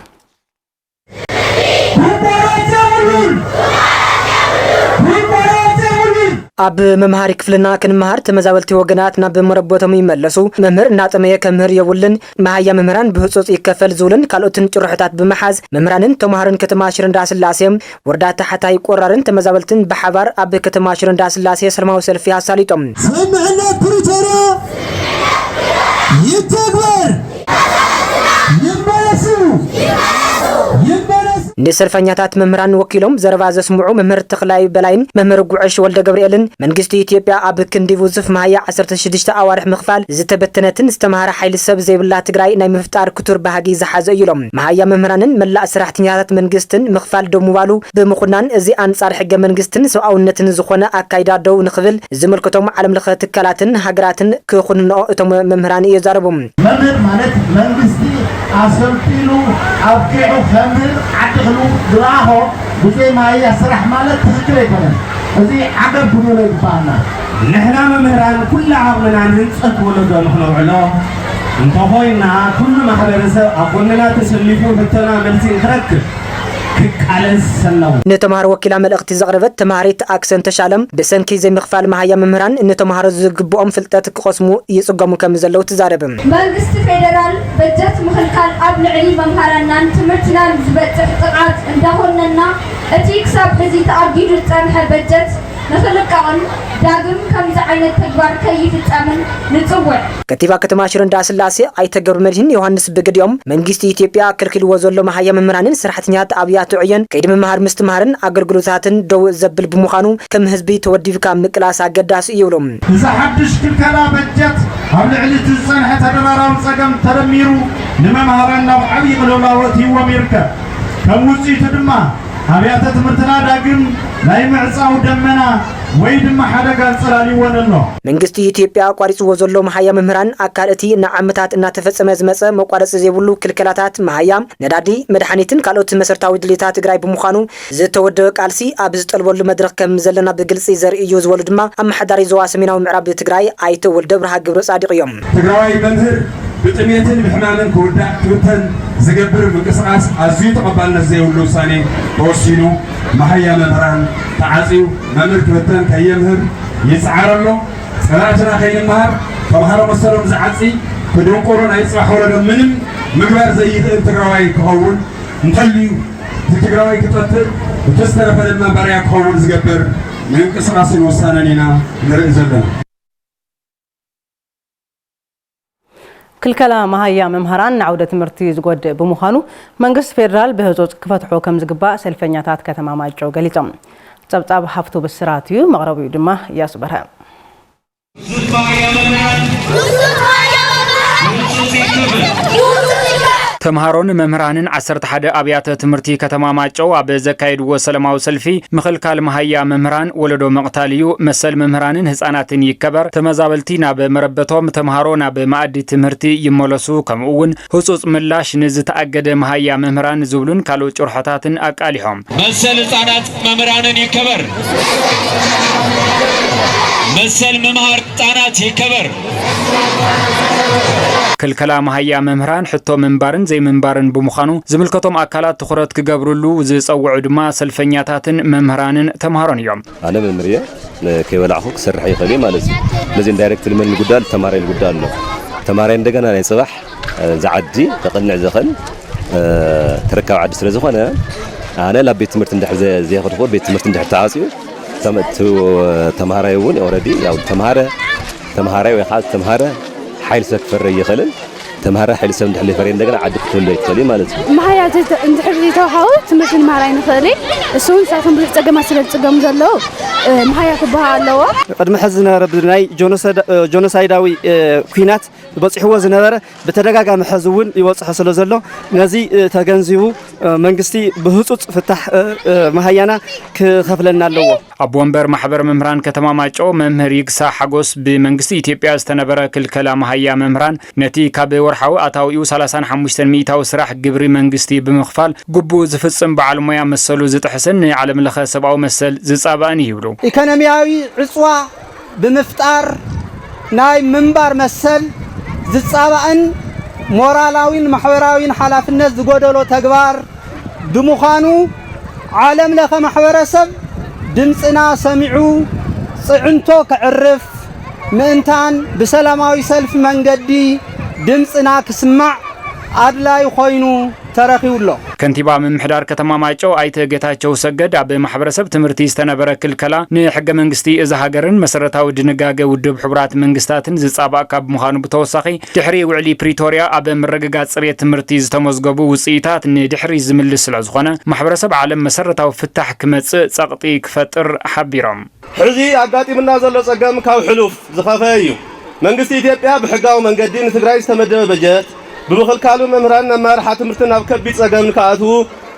ኣብ መምሃሪ ክፍልና ክንመሃር ተመዛበልቲ ወገናት ናብ መረበቶም ይመለሱ። መምህር እናጠመየ ከምህር የብሉን። መሃያ መምህራን ብህጹጽ ይከፈል ዝብሉን ካልኦትን ጭርሖታት ብምሓዝ መምህራንን ተምሃሮን ከተማ ሽረ እንዳስላሴ ወረዳ ታሕታይ ቆራርን ተመዛበልትን ብሓባር ኣብ ከተማ ሽረ እንዳስላሴ ሰላማዊ ሰልፊ ኣሳሊጦም። ስምምዕነት ፕሪቶርያ ይተግበር። ይመለሱ! ይመለሱ! ንሰልፈኛታት መምህራን ወኪሎም ዘረባ ዘስምዑ መምህር ተኽላይ በላይን መምህር ጉዕሽ ወልደ ገብርኤልን፣ መንግስቲ ኢትዮጵያ ኣብ ክንዲ ውዙፍ መሃያ ዓሰርተ ሽዱሽተ ኣዋርሕ ምኽፋል ዝተበተነትን ዝተምሃረ ሓይሊ ሰብ ዘይብላ ትግራይ ናይ ምፍጣር ክቱር ባህጊ ዝሓዘ እዩ ኢሎም። መሃያ መምህራንን መላእ ሰራሕተኛታት መንግስትን ምኽፋል ደው ምባሉ ብምኹናን፣ እዚ ኣንጻር ሕገ መንግስትን ሰብኣውነትን ዝኾነ ኣካይዳ ደው ንኽብል ዝምልከቶም ዓለም ለኸ ትካላትን ሃገራትን ክኹንንኦ እቶም መምህራን የዛረቡ። መምህር ማለት መንግስቲ ኣሰልጢኑ ኣብቂዑ ከምህር ዓዲ ክልውጥ ዝለኣኾ ብዘይ መሃያ ስራሕ ማለት ትኽክል ኣይኮነን። እዚ ዓገብ ክንብሎ ይግባኣና። ንሕና መምህራን ኩሉ ዓቕምና ንህንፀት ወለዶ ንኽነውዕሎ እንተኾይንና፣ ኩሉ ማሕበረሰብ ኣብ ጎንና ተሰሊፉ ሕቶና መልሲ ንክረክብ ክቃለስ ኣለዎ። ንተምሃሮ ወኪላ መልእኽቲ ዘቕረበት ተምሃሪት ኣክሰን ተሻለም፣ ብሰንኪ ዘይምኽፋል መሃያ መምህራን ንተምሃሮ ዝግብኦም ፍልጠት ክቐስሙ ይጽገሙ ከም ዘለዉ ትዛረብ። መንግስቲ ፌደራል በጀት ምኽልካል ኣብ ልዕሊ መምሃራናን ትምህርትናን ዝበጽሕ ጥቕዓት እንዳኾነና፣ እቲ ክሳብ ሕዚ ተኣጊዱ ዝጸንሐ በጀት ንኽልቀቕን ዳግም ከምዚ ዓይነት ተግባር ከይፍጸምን ንጽውዕ። ከንቲባ ከተማ ሽረ እንዳስላሴ ኣይተ ገብረመድህን ዮሃንስ ብግዲኦም፣ መንግስቲ ኢትዮጵያ ከልኪልዎ ዘሎ መሃያ መምህራንን ሰራሕተኛታት ኣብያተ ዕዮን ከይዲ ምምሃር ምስትምሃርን ኣገልግሎታትን ደው ዘብል ብምዃኑ፣ ከም ህዝቢ ተወዲብካ ምቅላስ ኣገዳሲ እዩ ይብሉ። እዚ ሓድሽ ክልከላ በጀት ኣብ ልዕሊ እቲ ዝጸንሐ ተደራራቢ ጸገም ተደሚሩ፣ ንመምሃራን ናብ ዓብዪ ቅልውላው ኣእትይዎም ይርከብ። ከም ውጽኢቱ ድማ ኣብያተ ትምህርትና ዳግም ናይ ምዕጻው ደመና ወይ ድማ ሓደጋ ኣንጸላልይወን ኣሎ። መንግስቲ ኢትዮጵያ ኣቋሪጽዎ ዘሎ መሃያ መምህራን ኣካል እቲ ንዓመታት እናተፈጸመ ዝመጸ መቋረጺ ዘይብሉ ክልከላታት መሃያ፣ ነዳዲ፣ መድሓኒትን ካልኦት መሰረታዊ ድሌታት ትግራይ ብምዃኑ፣ ዝተወደበ ቃልሲ ኣብ ዝጠልበሉ መድረኽ ከም ዘለና ብግልጺ ዘርኢ እዩ ዝበሉ ድማ ኣመሓዳሪ ዞባ ሰሜናዊ ምዕራብ ትግራይ ኣይተ ወልደብርሃ ገብረጻድቕ እዮም። ትግራዋይ መምህር ብጥሜትን ብሕማምን ክውዳእ ክብተን ዝገብር ምንቅስቓስ ኣዝዩ ተቐባልነት ዘይብሉ ውሳኔ ተወሲኑ፣ መሃያ መምህራን ተዓፅዩ፣ መምህር ክብተን ከየምህር ይፅዓር ኣሎ። ፀላእትና ከይንመሃር፣ ተምሃሮ መሰሎም ዝዓፂ፣ ክድንቁሩ፣ ናይ ፅባሕ ወለዶ ምንም ምግባር ዘይኽእል ትግራዋይ ክኸውን እንተልዩ፣ እቲ ትግራዋይ ክጠፍእ፣ እቲ ዝተረፈ ድማ ባርያ ክኸውን ዝገብር ምንቅስቓስን ውሳነን ኢና ንርኢ ዘለና። ክልከላ መሃያ መምህራን ንዓውደ ትምህርቲ ዝጎድእ ብምዃኑ መንግስቲ ፌደራል ብህፁፅ ክፈትሖ ከም ዝግባእ ሰልፈኛታት ከተማ ማይጨው ገሊፆም። ፀብፃብ ሃፍቱ ብስራት እዩ፣ መቕረቢኡ ድማ እያሱ በርሀ። ተምሃሮን መምህራንን ዓሰርተ ሓደ ኣብያተ ትምህርቲ ከተማ ማይጨው ኣብ ዘካየድዎ ሰላማዊ ሰልፊ ምኽልካል መሃያ መምህራን ወለዶ ምቕታል እዩ፣ መሰል መምህራንን ህፃናትን ይከበር፣ ተመዛበልቲ ናብ መረበቶም፣ ተምሃሮ ናብ መኣዲ ትምህርቲ ይመለሱ፣ ከምኡ እውን ህፁፅ ምላሽ ንዝተኣገደ መሃያ መምህራን ዝብሉን ካልኦት ጭርሖታትን ኣቃሊሖም። መሰል ህፃናት መምህራንን ይከበር። መሰል ምምሃር ህፃናት ይከበር። ክልከላ መሃያ መምህራን ሕቶ ምንባርን ዘይምንባርን ብምዃኑ ዝምልከቶም ኣካላት ትኹረት ክገብርሉ ዝፀውዑ ድማ ሰልፈኛታትን መምህራንን ተምሃሮን እዮም። ኣነ መምህር እየ፣ ከይበላዕኹ ክሰርሕ ይኽእል እየ ማለት እዩ። ስለዚ ኢንዳይሬክትሊ መን ዝጉዳእ ኣሎ? ተማራይ ዝጉዳእ ኣሎ። ተማራይ እንደገና ናይ ፅባሕ ዝዓዲ ከቕንዕ ዝኽእል ተረካቢ ዓዲ ስለ ዝኾነ ኣነ ናብ ቤት ትምህርቲ እንድሕር ዘ-፣ ዘይኸድኩ፣ ቤት ትምህርቲ እንድሕር ተዓፅዩ፣ ተመ-፣ እቲ ተምሃራይ እውን ኦልሬዲ ያው ተምሃረ፣ ተምሃራይ ወይ ከዓ ዝተምሃረ ሓይሊ ሰብ ክፈሪ ይኽእልን፣ ተምሃራይ ሓይሊ ሰብ እንድሕር ዘይፈረየ እንደገና ዓዲ ክትህሉ ኣይትኽእል እዩ ማለት እዩ። መሃያ ዘይተ-፣ እንድሕር ዘይተዋሃቡ ትምህርቲ ንመሃር ኣይንኽእል እዩ። እሱ እውን ንሳቶም ብዙሕ ፀገማት ስለ ዝፅገሙ ዘለዉ፣ እ፣ መሃያ ክበሃ ኣለዎ። ቅድሚ ሕዚ ዝነበረ ብናይ ጆኖሳይዳ-፣ እ፣ ጆኖሳይዳዊ፣ እ፣ ኲናት በፂሕዎ ዝነበረ ብተደጋጋሚ ሕዚ እውን ይበፅሖ ስለ ዘሎ ነዚ፣ እ፣ ተገንዚቡ፣ እ፣ መንግስቲ ብህፁፅ ፍታሕ፣ እ፣ እ፣ መሃያና ክኸፍለና ኣለዎ። ኣብ ወንበር ማሕበር መምህራን ከተማ ማይጨው መምህር ይግሳ ሓጎስ ብመንግስቲ ኢትዮጵያ ዝተነበረ ክልከላ መሃያ መምህራን ነቲ ካብ ወርሓዊ ኣታዊኡ ሰላሳን ሓሙሽተን ሚእታዊ ስራሕ ግብሪ መንግስቲ ብምኽፋል ግቡእ ዝፍጽም በዓል ሞያ መሰሉ ዝጥሕስን ንዓለም ለኸ ሰብኣዊ መሰል ዝጻባእን እዩ ይብሉ። ኢኮኖሚያዊ ዕጽዋ ብምፍጣር ናይ ምንባር መሰል ዝጻባእን ሞራላዊን ማሕበራዊን ሓላፍነት ዝጎደሎ ተግባር ብምዃኑ፣ ዓለም ለኸ ማሕበረሰብ ድምፅና ሰሚዑ ፅዕንቶ ከዕርፍ ምእንታን ብሰላማዊ ሰልፊ መንገዲ ድምፅና ክስማዕ ኣድላይ ኮይኑ ተረኺቡ ኣሎ። ከንቲባ ምምሕዳር ከተማ ማይጨው ኣይተ ጌታቸው ሰገድ ኣብ ማሕበረሰብ ትምህርቲ ዝተነበረ ክልከላ ንሕገ መንግስቲ እዛ ሃገርን መሰረታዊ ድንጋገ ውድብ ሕቡራት መንግስታትን ዝጻባእ ካብ ምዃኑ ብተወሳኺ ድሕሪ ውዕሊ ፕሪቶርያ ኣብ ምርግጋጽ ጽሬት ትምህርቲ ዝተመዝገቡ ውጽኢታት ንድሕሪ ዝምልስ ስለ ዝኾነ ማሕበረሰብ ዓለም መሰረታዊ ፍታሕ ክመጽእ ጸቕጢ ክፈጥር ሓቢሮም። ሕዚ ኣጋጢምና ዘሎ ጸገም ካብ ሕሉፍ ዝኸፈ እዩ። መንግስቲ ኢትዮጵያ ብሕጋዊ መንገዲ ንትግራይ ዝተመደበ በጀት ብምኽልካሉ መምህራን ኣመራርሓ ትምህርቲ ናብ ከቢድ ጸገም ንክኣትዉ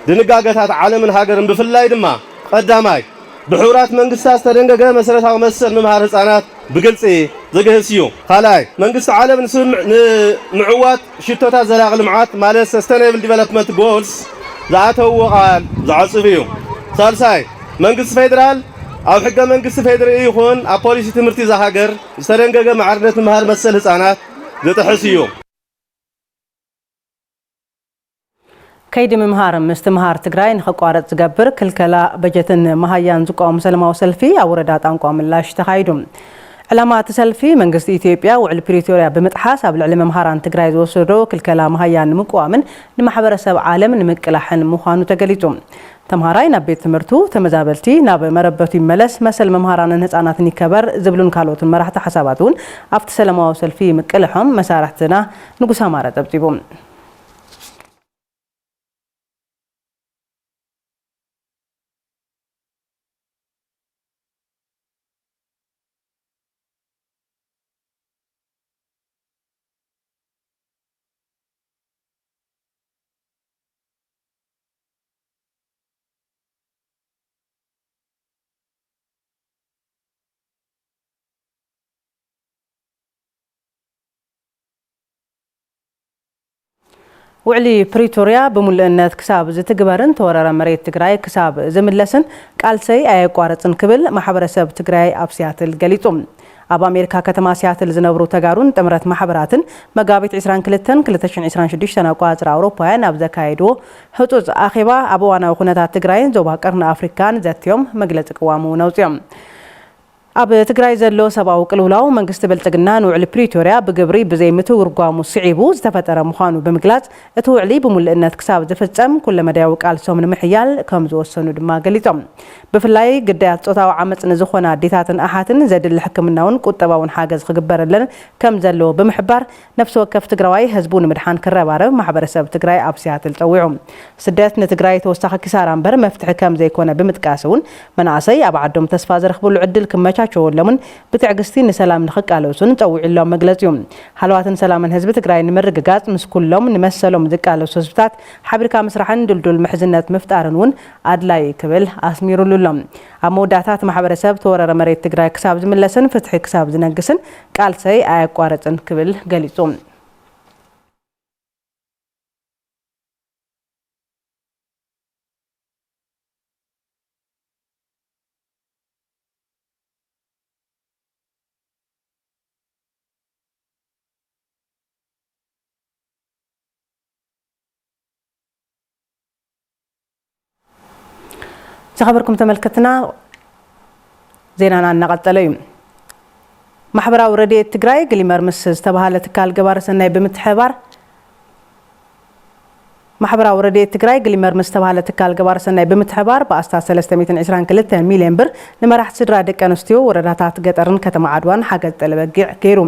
ድንጋገታት ዓለምን ሃገርን ብፍላይ ድማ ቀዳማይ ብሕቡራት መንግስታት ዝተደንገገ መሰረታዊ መሰል ምምሃር ህጻናት ብግልጺ ዝግህስ እዩ። ካልኣይ መንግስቲ ዓለም ንስምምዕ-፣ ንምዕዋት ሽቶታት ዘላቒ ልምዓት ማለት ሰስተይነብል ዲቨሎፕመንት ጎልስ ዝኣተውዎ ቃል ዝዓጽፍ እዩ። ሳልሳይ መንግስቲ ፌዴራል ኣብ ሕገ መንግስቲ ፌዴሪ ይኹን ኣብ ፖሊሲ ትምህርቲ እዛ ሃገር ዝተደንገገ ማዕርነት ምምሃር መሰል ህጻናት ዝጥሕስ እዩ። ከይዲ ምምሃር ምስትምሃር ትግራይ ንኸቋረፅ ዝገብር ክልከላ በጀትን መሃያን ዝቃወም ሰላማዊ ሰልፊ ኣብ ወረዳ ጣንቋ ምላሽ ተኻይዱ። ዕላማ እቲ ሰልፊ መንግስቲ ኢትዮጵያ ውዕል ፕሪቶርያ ብምጥሓስ ኣብ ልዕሊ መምሃራን ትግራይ ዝወሰዶ ክልከላ መሃያ ንምቅዋምን ንማሕበረሰብ ዓለም ንምቅላሕን ምዃኑ ተገሊፁ። ተምሃራይ ናብ ቤት ትምህርቱ፣ ተመዛበልቲ ናብ መረበቱ ይመለስ፣ መሰል መምሃራንን ህፃናትን ይከበር ዝብሉን ካልኦትን መራሕቲ ሓሳባት እውን ኣብቲ ሰላማዊ ሰልፊ ምቅልሖም መሳርሕትና ንጉስ ኣማረ ፀብፂቡ። ውዕሊ ፕሪቶርያ ብምሉእነት ክሳብ ዝትግበርን ተወረረ መሬት ትግራይ ክሳብ ዝምለስን ቃልሰይ ኣየቋርፅን ክብል ማሕበረሰብ ትግራይ ኣብ ሲያትል ገሊፁ። ኣብ ኣሜሪካ ከተማ ሲያትል ዝነብሩ ተጋሩን ጥምረት ማሕበራትን መጋቢት ዕስራን ክልተን ክልተ ሽሕን ዕስራን ሽዱሽተን ኣቆፃፅራ ኣውሮፓውያን ኣብ ዘካየድዎ ህፁፅ ኣኼባ ኣብ እዋናዊ ኩነታት ትግራይን ዞባ ቀርኒ ኣፍሪካን ዘትዮም መግለፂ ቅዋም እውን ኣውፅኦም። ኣብ ትግራይ ዘሎ ሰብኣዊ ቅልውላው መንግስቲ ብልፅግና ንውዕሊ ፕሪቶርያ ብግብሪ ብዘይምትውርጓሙ ስዒቡ ዝተፈጠረ ምዃኑ ብምግላፅ፣ እቲ ውዕሊ ብምሉእነት ክሳብ ዝፍፀም ኩለመዳያዊ ቃልሶም ንምሕያል ከም ዝወሰኑ ድማ ገሊፆም። ብፍላይ ግዳያት ፆታዊ ዓመፅ ንዝኾና ኣዴታትን ኣሓትን ዘድሊ ሕክምናውን ቁጠባውን ሓገዝ ክግበረለን ከም ዘለዎ ብምሕባር፣ ነፍሲ ወከፍ ትግራዋይ ህዝቡ ንምድሓን ክረባረብ ማሕበረሰብ ትግራይ ኣብ ሲያትል ፀዊዑ። ስደት ንትግራይ ተወሳኺ ኪሳራ እምበር መፍትሒ ከም ዘይኮነ ብምጥቃስ እውን፣ መናእሰይ ኣብ ዓዶም ተስፋ ዝረኽብሉ ዕድል ክመቻቸወሎምን ብትዕግስቲ ንሰላም ንኽቃለሱን ፀዊዑ ኣሎ መግለፂኡ። ሃለዋትን ሰላምን ህዝቢ ትግራይ ንምርግጋፅ ምስ ኩሎም ንመሰሎም ዝቃለሱ ህዝብታት ሓቢርካ ምስራሕን ድልዱል ምሕዝነት ምፍጣርን እውን ኣድላይ ክብል ኣስሚሩሉ ኣሎ። ኣብ መወዳእታ እቲ ማሕበረሰብ ተወረረ መሬት ትግራይ ክሳብ ዝምለስን ፍትሒ ክሳብ ዝነግስን ቃልሰይ ኣየቋርፅን ክብል ገሊፁ። ዝኸበርኩም ተመልከትና፣ ዜናና እናቐጸለ እዩ። ማሕበራዊ ረድኤት ትግራይ ግሊመር ምስ ዝተባሃለ ትካል ገባሪ ሰናይ ብምትሕብባር ማሕበራዊ ረድኤት ትግራይ ግሊመር ምስ ተባሃለ ትካል ገባር ሰናይ ብምትሕባር ብኣስታት ሰለስተ ሚእትን ዕስራን ክልተን ሚልዮን ብር ንመራሕቲ ስድራ ደቂ ኣንስትዮ ወረዳታት ገጠርን ከተማ ዓድዋን ሓገዝ ጠለበጊዕ ገይሩ።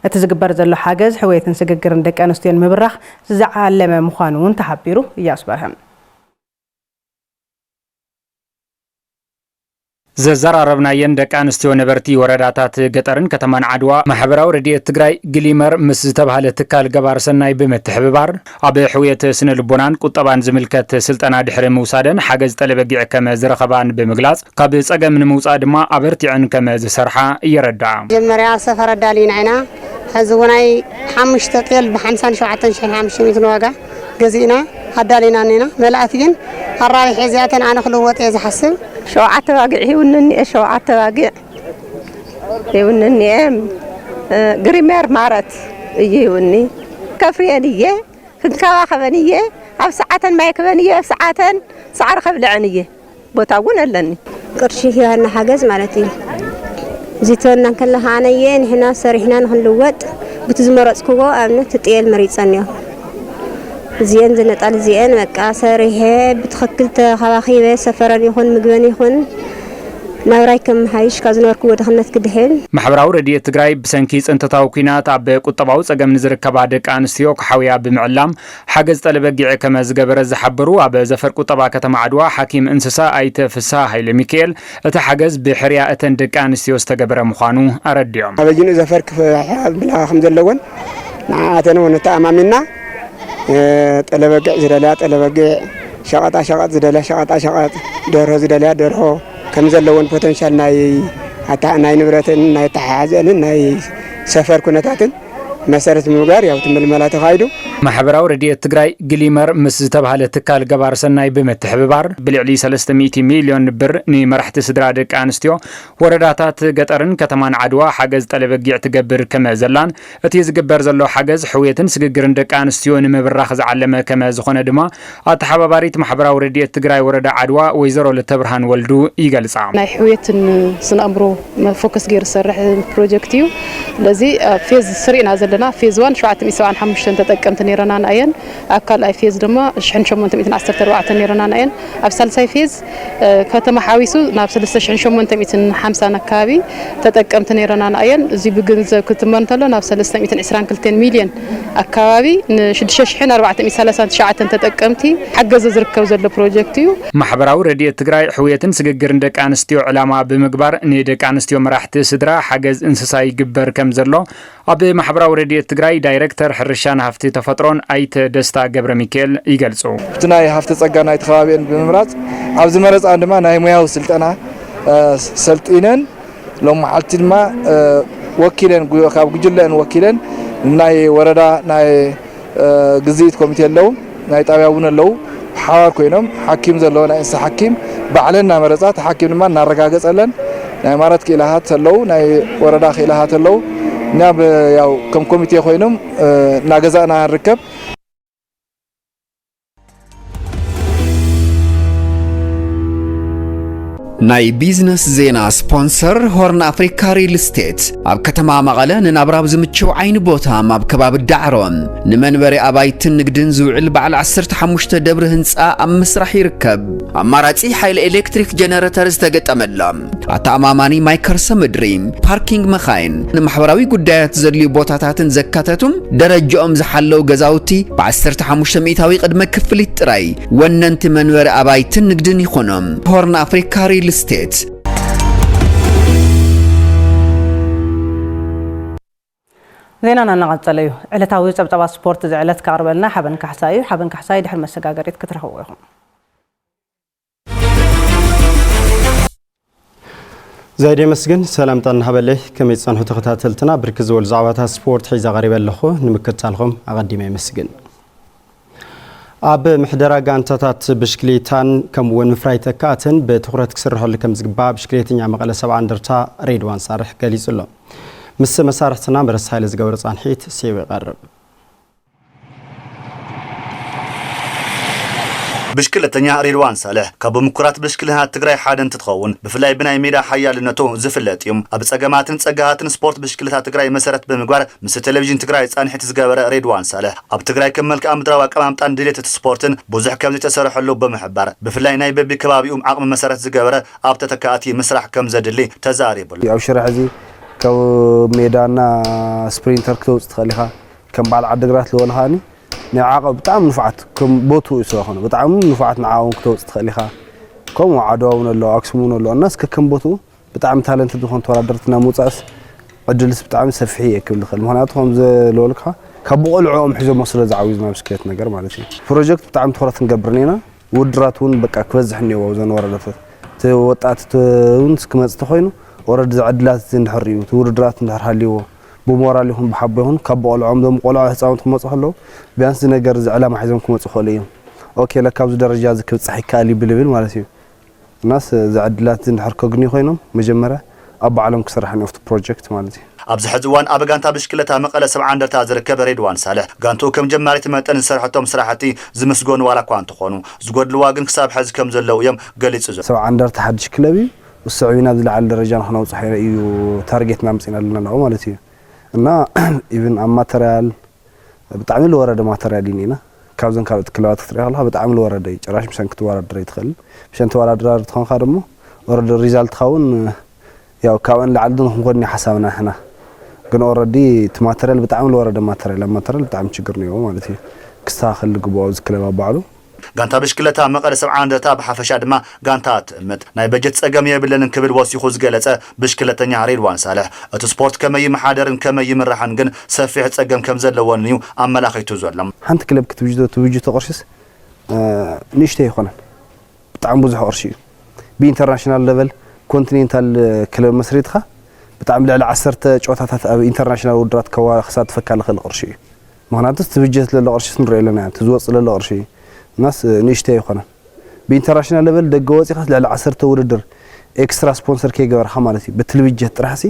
እቲ ዝግበር ዘሎ ሓገዝ ሕውየትን ስግግርን ደቂ ኣንስትዮ ንምብራኽ ዝዓለመ ምዃኑ እውን ተሓቢሩ። እያሱ በርሀ። ዘዘራረብናየን ደቂ ኣንስትዮ ነበርቲ ወረዳታት ገጠርን ከተማን ዓድዋ፣ ማሕበራዊ ረድኤት ትግራይ ግሊመር ምስ ዝተባህለ ትካል ገባር ሰናይ ብምትሕብባር፣ ኣብ ሕውየት ስነ ልቦናን ቁጠባን ዝምልከት ስልጠና ድሕሪ ምውሳደን ሓገዝ ጠለበጊዕ ከም ዝረኸባን ብምግላጽ፣ ካብ ጸገም ንምውጻእ ድማ ኣበርቲዐን ከም ዝሰርሓ የረድኣ። መጀመርያ ሰፈር ኣዳሊና ኢና። ሕዚ እውን ናይ ሓሙሽተ ጤል ብሓምሳን ሸውዓተን ሽሕን ሓሙሽተ ሚእትን ዋጋ ገዚእና ኣዳሊና እኒና። መላእቲ ግን ኣራቢሐ እዚኣተን ኣነ ክልወጥ እየ ዝሓስብ። ሸውዓተ ባጊዕ ይውንኒ እየ፣ ሸውዓተ ባጊዕ ይውንኒ እየ። እ፣ ግሪሜር ማረት እዩ ይውኒ። ከፍርየን እየ፣ ክንከባኸበን እየ፣ ኣብ ሰዓተን ማይ ክበን እየ፣ ኣብ ሰዓተን ሳዕሪ ከብልዐን እየ። ቦታ እውን ኣለኒ። ቅርሺ ሂባና ሓገዝ ማለት እዩ። እዚ ትበና እንከላ ከዓነየ ንሕና ሰሪሕና ንክንልወጥ ብቲ ዝመረፅክዎ ኣብነት ጤል መሪፀን እዮም። እዚአን ዝነጣል እዚአን በቃ ሰሪሐ ብትኽክል ተኸባኺበ ሰፈረን ይኹን ምግበን ይኹን ናብራይ ከመሓይሽ ካብ ዝነበርክዎ ድኽነት ክድሕን። ማሕበራዊ ረድኤት ትግራይ ብሰንኪ ፅንተታዊ ኲናት ኣብ ቁጠባዊ ፀገም ንዝርከባ ደቂ ኣንስትዮ ክሓውያ ብምዕላም ሓገዝ ጠለበጊዕ ከመ ዝገበረ ዝሓበሩ ኣብ ዘፈር ቁጠባ ከተማ ዓድዋ ሓኪም እንስሳ ኣይተ ፍስሃ ሃይለ ሚካኤል፣ እቲ ሓገዝ ብሕርያ እተን ደቂ ኣንስትዮ ዝተገበረ ምዃኑ ኣረዲኦም። ኣበይኑ ዘፈር ክፍሕያ ብላ ከም ዘለዎን ንዓኣተን እውን ተኣማሚና፣ እ፣ ጠለበጊዕ ዝደልያ ጠለበጊዕ፣ ሸቐጣ ሸቐጥ ዝደልያ ሸቐጣ ሸቐጥ፣ ደርሆ ዝደልያ ደርሆ ከም ዘለዎን ፖተንሻል ናይ ኣታ-፣ ናይ ንብረትን ናይ ኣተሓሕዘንን ናይ ሰፈር ኩነታትን መሰረት ብምግባር ያው እቲ ምልመላ ተኻይዱ። ማሕበራዊ ረድኤት ትግራይ ግሊመር ምስ ዝተባህለ ትካል ገባር ሰናይ ብምትሕብባር ብልዕሊ ሰለስተ ሚእቲ ሚልዮን ብር ንመራሕቲ ስድራ ደቂ ኣንስትዮ ወረዳታት ገጠርን ከተማን ዓድዋ ሓገዝ ጠለበጊዕ ትገብር ከመ ዘላን እቲ ዝግበር ዘሎ ሓገዝ ሕውየትን ስግግርን ደቂ ኣንስትዮ ንምብራኽ ዝዓለመ ከመ ዝኾነ ድማ ኣተሓባባሪት ማሕበራዊ ረድኤት ትግራይ ወረዳ ዓድዋ ወይዘሮ ለተብርሃን ወልዱ ይገልጻ። ናይ ሕውየትን ስነ ኣእምሮ ፎከስ ገይሩ ዝሰርሕ ፕሮጀክት እዩ። ስለዚ ኣብ ፌዝ ስሪ ኢና ዘለና። ፌዝ ዋን ሸውዓተ ሚእቲ ሰብዓን ሓሙሽተን ተጠቀምቲ ነይረናን ኣየን፣ ኣብ ካልኣይ ፌዝ ድማ ሽሕን ሸሞንተ ሚእትን ዓሰርተ ኣርባዕተን ነይረናን ኣየን፣ ኣብ ሳልሳይ ፌዝ፣ እ፣ ከተማ ሓዊሱ ናብ ሰለስተ ሽሕን ሸሞንተ ሚእትን ሓምሳን ኣካባቢ ተጠቀምቲ ነይረናን ኣየን። እዚ ብገንዘብ ክትመን እንተሎ ናብ ሰለስተ ሚእትን ዕስራን ክልተን ሚልዮን ኣካባቢ ንሽዱሽተ ሽሕን ኣርባዕተ ሚእትን ሰላሳን ትሽዓተን ተጠቀምቲ ሓገዘ ዝርከብ ዘሎ ፕሮጀክት እዩ። ማሕበራዊ ረድኤት ትግራይ ሕውየትን ስግግርን ደቂ ኣንስትዮ ዕላማ ብምግባር ንደቂ ኣንስትዮ መራሕቲ ስድራ ሓገዝ እንስሳ ይግበር ከም ዘሎ ኣብ ማሕበራዊ ረድኤት ትግራይ ዳይሬክተር ሕርሻን ሃፍቲ ተፈጥሮን ኣይተ ደስታ ገብረ ሚካኤል ይገልጹ። እቲ ናይ ሃፍቲ ጸጋ ናይቲ ከባቢአን ብምምራጽ ኣብ ዝመረጻን ድማ ናይ ሙያዊ ስልጠና፣ እ፣ ሰልጢነን ሎም መዓልቲ ድማ፣ እ፣ ወኪለን ጉ-፣ ካብ ጉጅለአን ወኪለን ናይ ወረዳ ናይ፣ እ፣ ግዝኢት ኮሚቴ ኣለዉ፣ ናይ ጣብያ እውን ኣለዉ። ሓባር ኮይኖም ሓኪም ዘለዎ ናይ እንስሳ ሓኪም ባዕለን እናመረጻ እቲ ሓኪም ድማ እናረጋገጸለን ናይ ማረት ክኢላታት ኣለዉ፣ ናይ ወረዳ ክኢላታት ኣለዉ። እኛ ብ-፣ ያው ከም ኮሚቴ ኮይኖም፣ እ፣ እናገዛእና ንርከብ። ናይ ቢዝነስ ዜና ስፖንሰር ሆርን ኣፍሪካ ሪል ስቴት። ኣብ ከተማ መቐለ ንናብራ ዝምችው ዓይኒ ቦታ ኣብ ከባቢ ዳዕሮ ንመንበሪ ኣባይትን ንግድን ዝውዕል በዓል ዓሰርተ ሓሙሽተ ደብሪ ህንፃ ኣብ ምስራሕ ይርከብ። ኣማራፂ ሓይሊ ኤሌክትሪክ ጀነረተር ዝተገጠመሎም፣ ኣተኣማማኒ ማይ ከርሰ ምድሪ፣ ፓርኪንግ መኻይን፣ ንማሕበራዊ ጉዳያት ዘድልዩ ቦታታትን ዘካተቱም ደረጃኦም ዝሓለው ገዛውቲ ብ ዓሰርተ ሓሙሽተ ሚእታዊ ቅድመ ክፍሊት ጥራይ ወነንቲ መንበሪ ኣባይትን ንግድን ይኾኖም። ሆርን ኣፍሪካ ሪል ስቴት። ዜናና እናቐጸለ እዩ። ዕለታዊ ጸብጻባት ስፖርት እዚ ዕለት ከቕርበልና ሓበን ካሕሳይ እዩ። ሓበን ካሕሳይ ድሕሪ መሰጋገሪት ክትረኽብዎ ኢኹም። ዛይድ የመስግን። ሰላምታ እናሃበለይ ከመይ ጸንሑ ተኸታተልትና? ብርክት ዝበሉ ዛዕባታት ስፖርት ሒዛ ቀሪበ ኣለኹ። ንምክትታልኹም ኣቐዲመ የመስግን። ኣብ ምሕደራ ጋንታታት ብሽክሌታን ከምኡ እውን ምፍራይ ተካእትን ብትኹረት ክስርሐሉ ከም ዝግባእ ብሽክሌተኛ መቐለ ሰብዓ እንደርታ ሬድዋን ሳርሕ ገሊጹ ኣሎ። ምስ መሳርሕትና መረስ ሃይለ ዝገበረ ጻንሒት ስዒቡ ይቐርብ። ብሽክለተኛ ሬድዋን ሳልሕ ካብ ምኩራት ብሽክለተኛታት ትግራይ ሓደ እንትትኸውን፣ ብፍላይ ብናይ ሜዳ ሓያልነቱ ዝፍለጥ እዩ። ኣብ ጸገማትን ጸጋታትን ስፖርት ብሽክለታ ትግራይ መሰረት ብምግባር ምስ ቴሌቪዥን ትግራይ ጻንሒት ዝገበረ ሬድዋን ሳልሕ፣ ኣብ ትግራይ ከም መልክዓ ምድራዊ ኣቀማምጣን ድሌት እቲ ስፖርትን ብዙሕ ከም ዘይተሰርሐሉ ብምሕባር፣ ብፍላይ ናይ በቢ ከባቢኡ ዓቕሚ መሰረት ዝገበረ ኣብ ተተካእቲ ምስራሕ ከም ዘድሊ ተዛሪቡሉ። ኣብ ሽራሕ እዚ ካብ ሜዳና ስፕሪንተር ክተውጽእ ትኽእል ኢኻ። ከም በዓል ዓድግራት ዝበሉ ከኣኒ ናይ ዓቐብ ብጣዕሚ ንፉዓት፣ ከም ቦትኡ እዩ ስለ ዝኾነ ብጣዕሚ ንፉዓት፣ ንዓኦም ክተውጽእ ትኽእል ኢኻ። ከምኡ ዓድዋ እውን ኣሎ፣ ኣክሱም እውን ኣሎ። እናስ ከከም ቦትኡ ብጣዕሚ ታለንትድ ዝኾኑ ተወዳደርቲ ናብ ምውጻእስ ዕድልስ ብጣዕሚ ሰፊሕ እየ ክብል ዝኽእል። ምኽንያቱ ከም ዝበልካ ካብ ብቆልዕኦም ሒዞሞ ስለ ዝዓብዩ ናብ ብስክሌት ነገር ማለት እዩ። ፕሮጀክት ብጣዕሚ ትኹረት ክንገብር ኢና። ውድድራት እውን በቃ ክበዝሕ እኒኦ ኣብዘን ወረዳታት። እቲ ወጣት እውን ክመጽእ ተኾይኑ ኦረዲ ዝዕድላት እዚ እንድሕር እዩ፣ እቲ ውድድራት እንድሕር ሃልይዎ ብሞራል ይኹን ብሓቦ ይኹን ካብ ብቆልዖም ዞም ቆልዖ ህፃውንቲ ክመፁ ከለዉ ቢያንስ እዚ ነገር እዚ ዕላማ ሒዞም ክመፁ ይኽእሉ እዮም። ኦኬ ለካ ኣብዚ ደረጃ እዚ ክብፃሕ ይከኣል እዩ ብልብል ማለት እዩ። እናስ እዚ ዕድላት እዚ እንድሕር ከግንዩ ኮይኖም መጀመርያ ኣብ ባዕሎም ክስራሕ እኒኦ ኣብቲ ፕሮጀክት ማለት እዩ። ኣብዚ ሕዚ እዋን ኣብ ጋንታ ብሽክለታ መቐለ ሰብዓ እንደርታ ዝርከብ ሬድዋን ሳልሕ ጋንትኡ ከም ጀማሪት መጠን ዝሰርሐቶም ስራሕቲ ዝምስገኑ ዋላ እኳ እንተኾኑ ዝጎድልዋ ግን ክሳብ ሕዚ ከም ዘለዉ እዮም ገሊፁ ዘሎ። ሰብዓ እንደርታ ሓድሽ ክለብ እዩ። ውስዕ ዊና ዝለዓለ ደረጃ ንክነውፅሖ እዩ ታርጌትና ኣምፂና ኣለና ኣለኹ ማለት እዩ። እና ኢቭን ኣብ ማተርያል ብጣዕሚ ዝወረደ ማተርያል እዩ ኒና። ካብዘን ካልኦት ክለባት ክትሪኦ ከለካ ብጣዕሚ ዝወረደ እዩ። ጭራሽ ምሸን ክትወዳደር ኣይትኽእል። ምሸን ተወዳድራር ትኾንካ ደሞ ኦረዲ ሪዛልትካ እውን ያው ካብአን ላዕሊ ንክንኮን እዩ ሓሳብና ንሕና። ግን ኦረዲ እቲ ማተርያል ብጣዕሚ ዝወረደ ማተርያል ኣብ ማተርያል ብጣዕሚ ችግር ነይዎ ማለት እዩ። ክስተካከል ዝግብኦ ኣብዚ ክለብ ኣብ ባዕሉ። ጋንታ ብሽክለታ መቐለ ሰብዓ እንደርታ ብሓፈሻ ድማ ጋንታ ትእምት ናይ በጀት ጸገም የብለንን ክብል ወሲኹ ዝገለጸ ብሽክለተኛ ሬድዋን ሳልሕ፣ እቲ ስፖርት ከመይ ይመሓደርን ከመይ ይምራሕን ግን ሰፊሕ ጸገም ከም ዘለዎን እዩ ኣመላኺቱ ዘሎ። ሓንቲ ክለብ ክትብጅቶ ትብጅቶ ቅርሽስ ንእሽተይ ኣይኮነን፣ ብጣዕሚ ብዙሕ ቅርሺ እዩ። ብኢንተርናሽናል ለቨል ኮንቲኔንታል ክለብ መስሪትካ ብጣዕሚ ልዕሊ ዓሰርተ ጨወታታት ኣብ ኢንተርናሽናል ውድድራት ከዋ ክሳትፈካ ልኽእል ቅርሺ እዩ። ምኽንያቱ እቲ ብጀት ለሎ ቅርሺ ንሪኦ ኣለና፣ እቲ ዝወፅእ ለሎ ቅርሺ እዩ። እናስ ንእሽተይ ኣይኮነን። ብኢንተርናሽናል ለቨል ደገ ወፂኻስ ልዕሊ ዓሰርተ ውድድር ኤክስትራ ስፖንሰር ከይገበርካ ማለት እዩ። ብትልብጀት ጥራሕሲ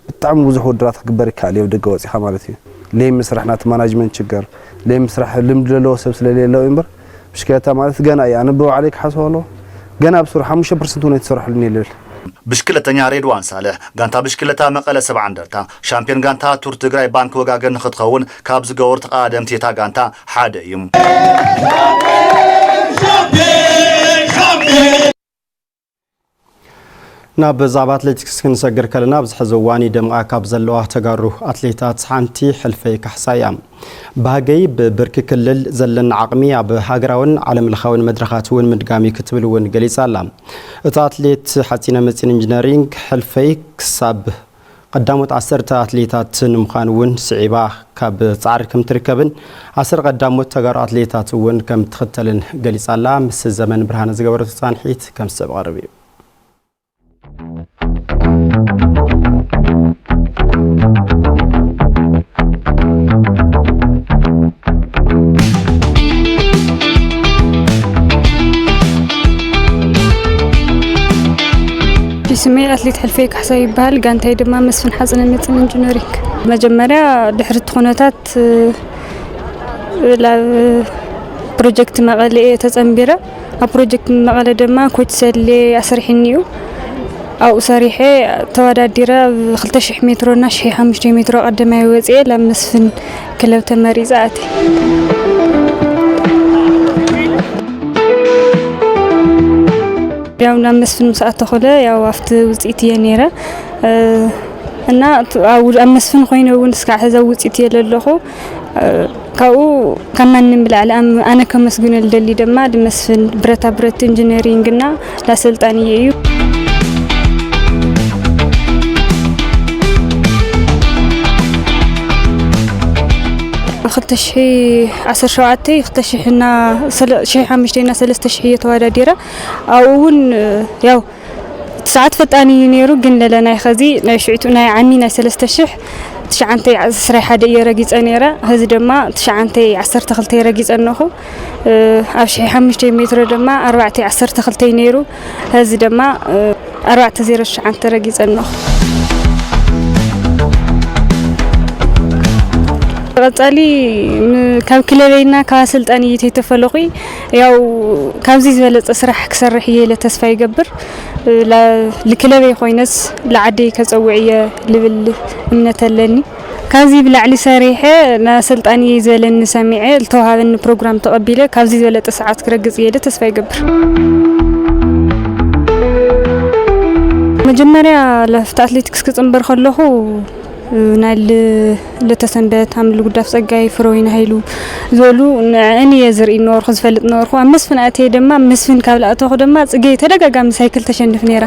ብጣዕሚ ብዙሕ ውድድራት ክግበር ይከኣል እዩ፣ ደገ ወፂኻ ማለት እዩ። ለይ ምስራሕ ናቲ ማናጅመንት ችግር፣ ለይ ምስራሕ ልምዲ ዘለዎ ሰብ ስለሌለው እምበር ብሽክለታ ማለት ገና እዩ። ኣነ ብባዕለይ ክሓስቦ ኣለኹ፣ ገና ኣብ ሱር ሓሙሽተ ፐርሰንት እውን ኣይተሰርሐሉን እዩ ልብል። ብሽክለተኛ ሬድዋን ሳልሕ ጋንታ ብሽክለታ መቐለ ሰብዓ እንደርታ ሻምፒዮን ጋንታ ቱር ትግራይ ባንክ ወጋገን ንክትኸውን ካብ ዝገበሩ ተቐዳደምቲ እታ ጋንታ ሓደ እዩ። ናብ ዛዕባ ኣትሌቲክስ ክንሰግር ከለና ኣብዚ ሕዚ እዋን ይደምቓ ካብ ዘለዋ ተጋሩ ኣትሌታት ሓንቲ ሕልፈይ ካሕሳ እያ። ባህገይ ብብርኪ ክልል ዘለና ዓቕሚ ኣብ ሃገራውን ዓለም ለኻውን መድረኻት እውን ምድጋም እዩ ክትብል እውን ገሊጻ ኣላ። እታ ኣትሌት ሓጺነ መጺን ኢንጂነሪንግ ሕልፈይ ክሳብ ቀዳሞት ዓሰርተ ኣትሌታት ንምዃን እውን ስዒባ ካብ ጻዕሪ ከም ትርከብን ዓሰርተ ቀዳሞት ተጋሩ ኣትሌታት እውን ከም ትኽተልን ገሊጻ ኣላ። ምስ ዘመን ብርሃነ ዝገበረቶ ጻንሒት ከም ዝስዕብ ቀርብ እዩ። ስመይ ኣትሌት ሕልፈይ ካሕሳይ ይበሃል። ጋንታይ ድማ መስፍን ሓፂነ መፂን ኢንጂነሪንግ። መጀመርያ ድሕሪ እቲ ኩነታት ላብ ፕሮጀክት መቐለ እየ ተጸንቢረ። ኣብ ፕሮጀክት መቐለ ድማ ኮች ሰሌ ኣስሪሕኒ እዩ። ኣብኡ ሰሪሐ ተወዳዲረ ኣብ ክልተ ሽሕ ሜትሮ እና ሽሕ ሓሙሽተ ሜትሮ ቀዳማይ ወፅኤ ላብ መስፍን ክለብ ተመሪፀ ኣትየ። ያው ናብ መስፍን ምስ ኣተኹለ ያው ኣብቲ ውፅኢት እየ ነይረ። እ፣ እና ት-፣ ኣብ ውድ-፣ ኣብ መስፍን ኮይነ እውን እስካዕ ሕዚ ኣብ ውፅኢት እየ ዘለኹ። እ፣ ካብኡ ካብ ማንም ብላዕሊ ኣም-፣ ኣነ ከመስግኖ ልደሊ ድማ ንመስፍን ብረታ ብረት ኢንጂነሪንግ እና ላሰልጣንየ እዩ። ክልተ ሽሕ ዓሰርተ ሸውዓተ፣ ክልተ ሽሕ እና ሰለ-፣ ሽሕ ሓሙሽተ እና ሰለስተ ሽሕ እየ ተወዳዲረ። ኣብኡ እውን፣ ያው፣ እቲ ሰዓት ፈጣን እዩ ነይሩ፣ ግን ለለ ናይ ኸዚ ናይ ሽዕቱ ናይ ዓሚ ናይ ሰለስተ ሽሕ ትሽዓተ ዕስራ ሓደ እየ ረጊጸ ነይረ። ኸዚ ድማ ትሽዓተ ዓሰርተ ክልተ ረጊጸ ኣለኹ። እ፣ ኣብ ሽሕ ሓሙሽተ ሜትሮ ድማ ኣርባዕተ ዓሰርተ ክልተ እዩ ነይሩ። ኸዚ ድማ፣ እ፣ ኣርባዕተ ዜሮ ትሽዓተ ረጊጸ ኣለኹ። ቀጻሊ ም-፣ ካብ ክለበይና ካብ ኣሰልጣኒ ተይተፈለኹ፣ ያው ካብዚ ዝበለጸ ስራሕ ክሰርሕ እየ ኢለ ተስፋ ይገብር። ላ-፣ ልክለበይ ኮይነስ ለዓደይ ከጸውዕ እየ ልብል እምነት ኣለኒ። ካብዚ ብላዕሊ ሰሪሐ ንኣሰልጣኒ ዝበለኒ ሰሚዐ፣ ዝተዋሃበኒ ፕሮግራም ተቐቢለ ካብዚ ዝበለጠ ሰዓት ክረግጽ እየ ኢለ ተስፋ ይገብር። መጀመርያ ለፍቲ ኣትሌቲክስ ክጽንበር ከለኹ፣ ናይ ል-፣ ለተሰንበት፣ ኣምል ጉዳፍ ጸጋይ፣ ፍረወይኒ ሃይሉ ዝበሉ ንዕእን እየ ዝርኢ ነበርኩ፣ ዝፈልጥ ነበርኩ። ኣብ መስፍን ኣትየ ድማ፣ መስፍን ካብ ለኣተኹ ድማ ጽጌ ተደጋጋሚ ሳይክል ተሸንፍ ነይራ።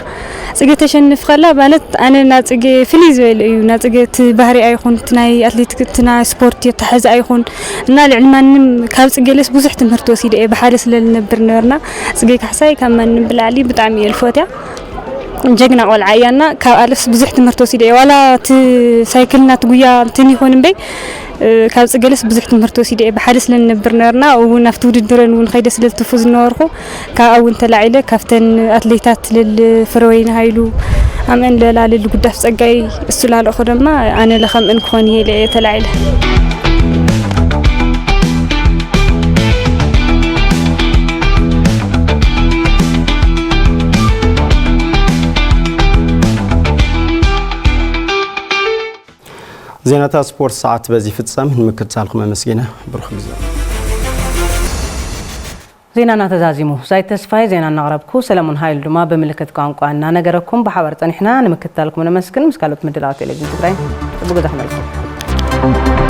ጽጌ ተሸንፍ ከላ ማለት ኣነ ና ጽጌ ፍልይ ዝበለ እዩ። ና ጽጌ እቲ ባህሪኣ ይኹን፣ እቲ ናይ ኣትሌቲክ፣ እቲ ናይ ስፖርት የተሓዝኣ ይኹን እና ልዕሊ ማንም ካብ ጽጌ ለስ ብዙሕ ትምህርቲ ወሲደ እየ። ብሓደ ስለ ልነብር ነበርና። ጽጌ ካሕሳይ ካብ ማንም ብላዕሊ ብጣዕሚ እየ ልፈትያ። ጀግና ቆልዓ እያ እና ካብ ኣለስ ብዙሕ ትምህርቲ ወሲደ እየ። ዋላ እቲ ሳይክል ናቲ ጉያ እንትን ይኹን እምበይ፣ እ፣ ካብ ጽጌ ለስ ብዙሕ ትምህርቲ ወሲደ እየ። ብሓደ ስለ ንነብር ነበርና፣ እውን ኣብቲ ውድድረን እውን ኸይደ ስለ ዝትፉ ዝነበርኩ፣ ካብኣ እውን ተላዒለ ካብተን ኣትሌታት ልል ፍረወይኒ ሃይሉ፣ ኣምአን ለላ ልል ጉዳፍ ጸጋይ እሱ ላለእኹ ድማ ኣነ ለኸምእን ክኾን እየ ኢለ እየ ተላዒለ። ዜናታት ስፖርት ሰዓት በዚ ይፍጸም። ንምክትታልኩም ኣመስጊነ። ብሩኽ ግዜ። ዜናና ተዛዚሙ። ዛይ ተስፋይ ዜና እናቕረብኩ፣ ሰለሙን ሃይሉ ድማ ብምልክት ቋንቋ እናነገረኩም ብሓባር ጸኒሕና። ንምክትታልኩም ነመስግን። ምስ ካልኦት ምድላዋት ቴሌቪዥን ትግራይ ጽቡቕ ግዜ ክመልኩም።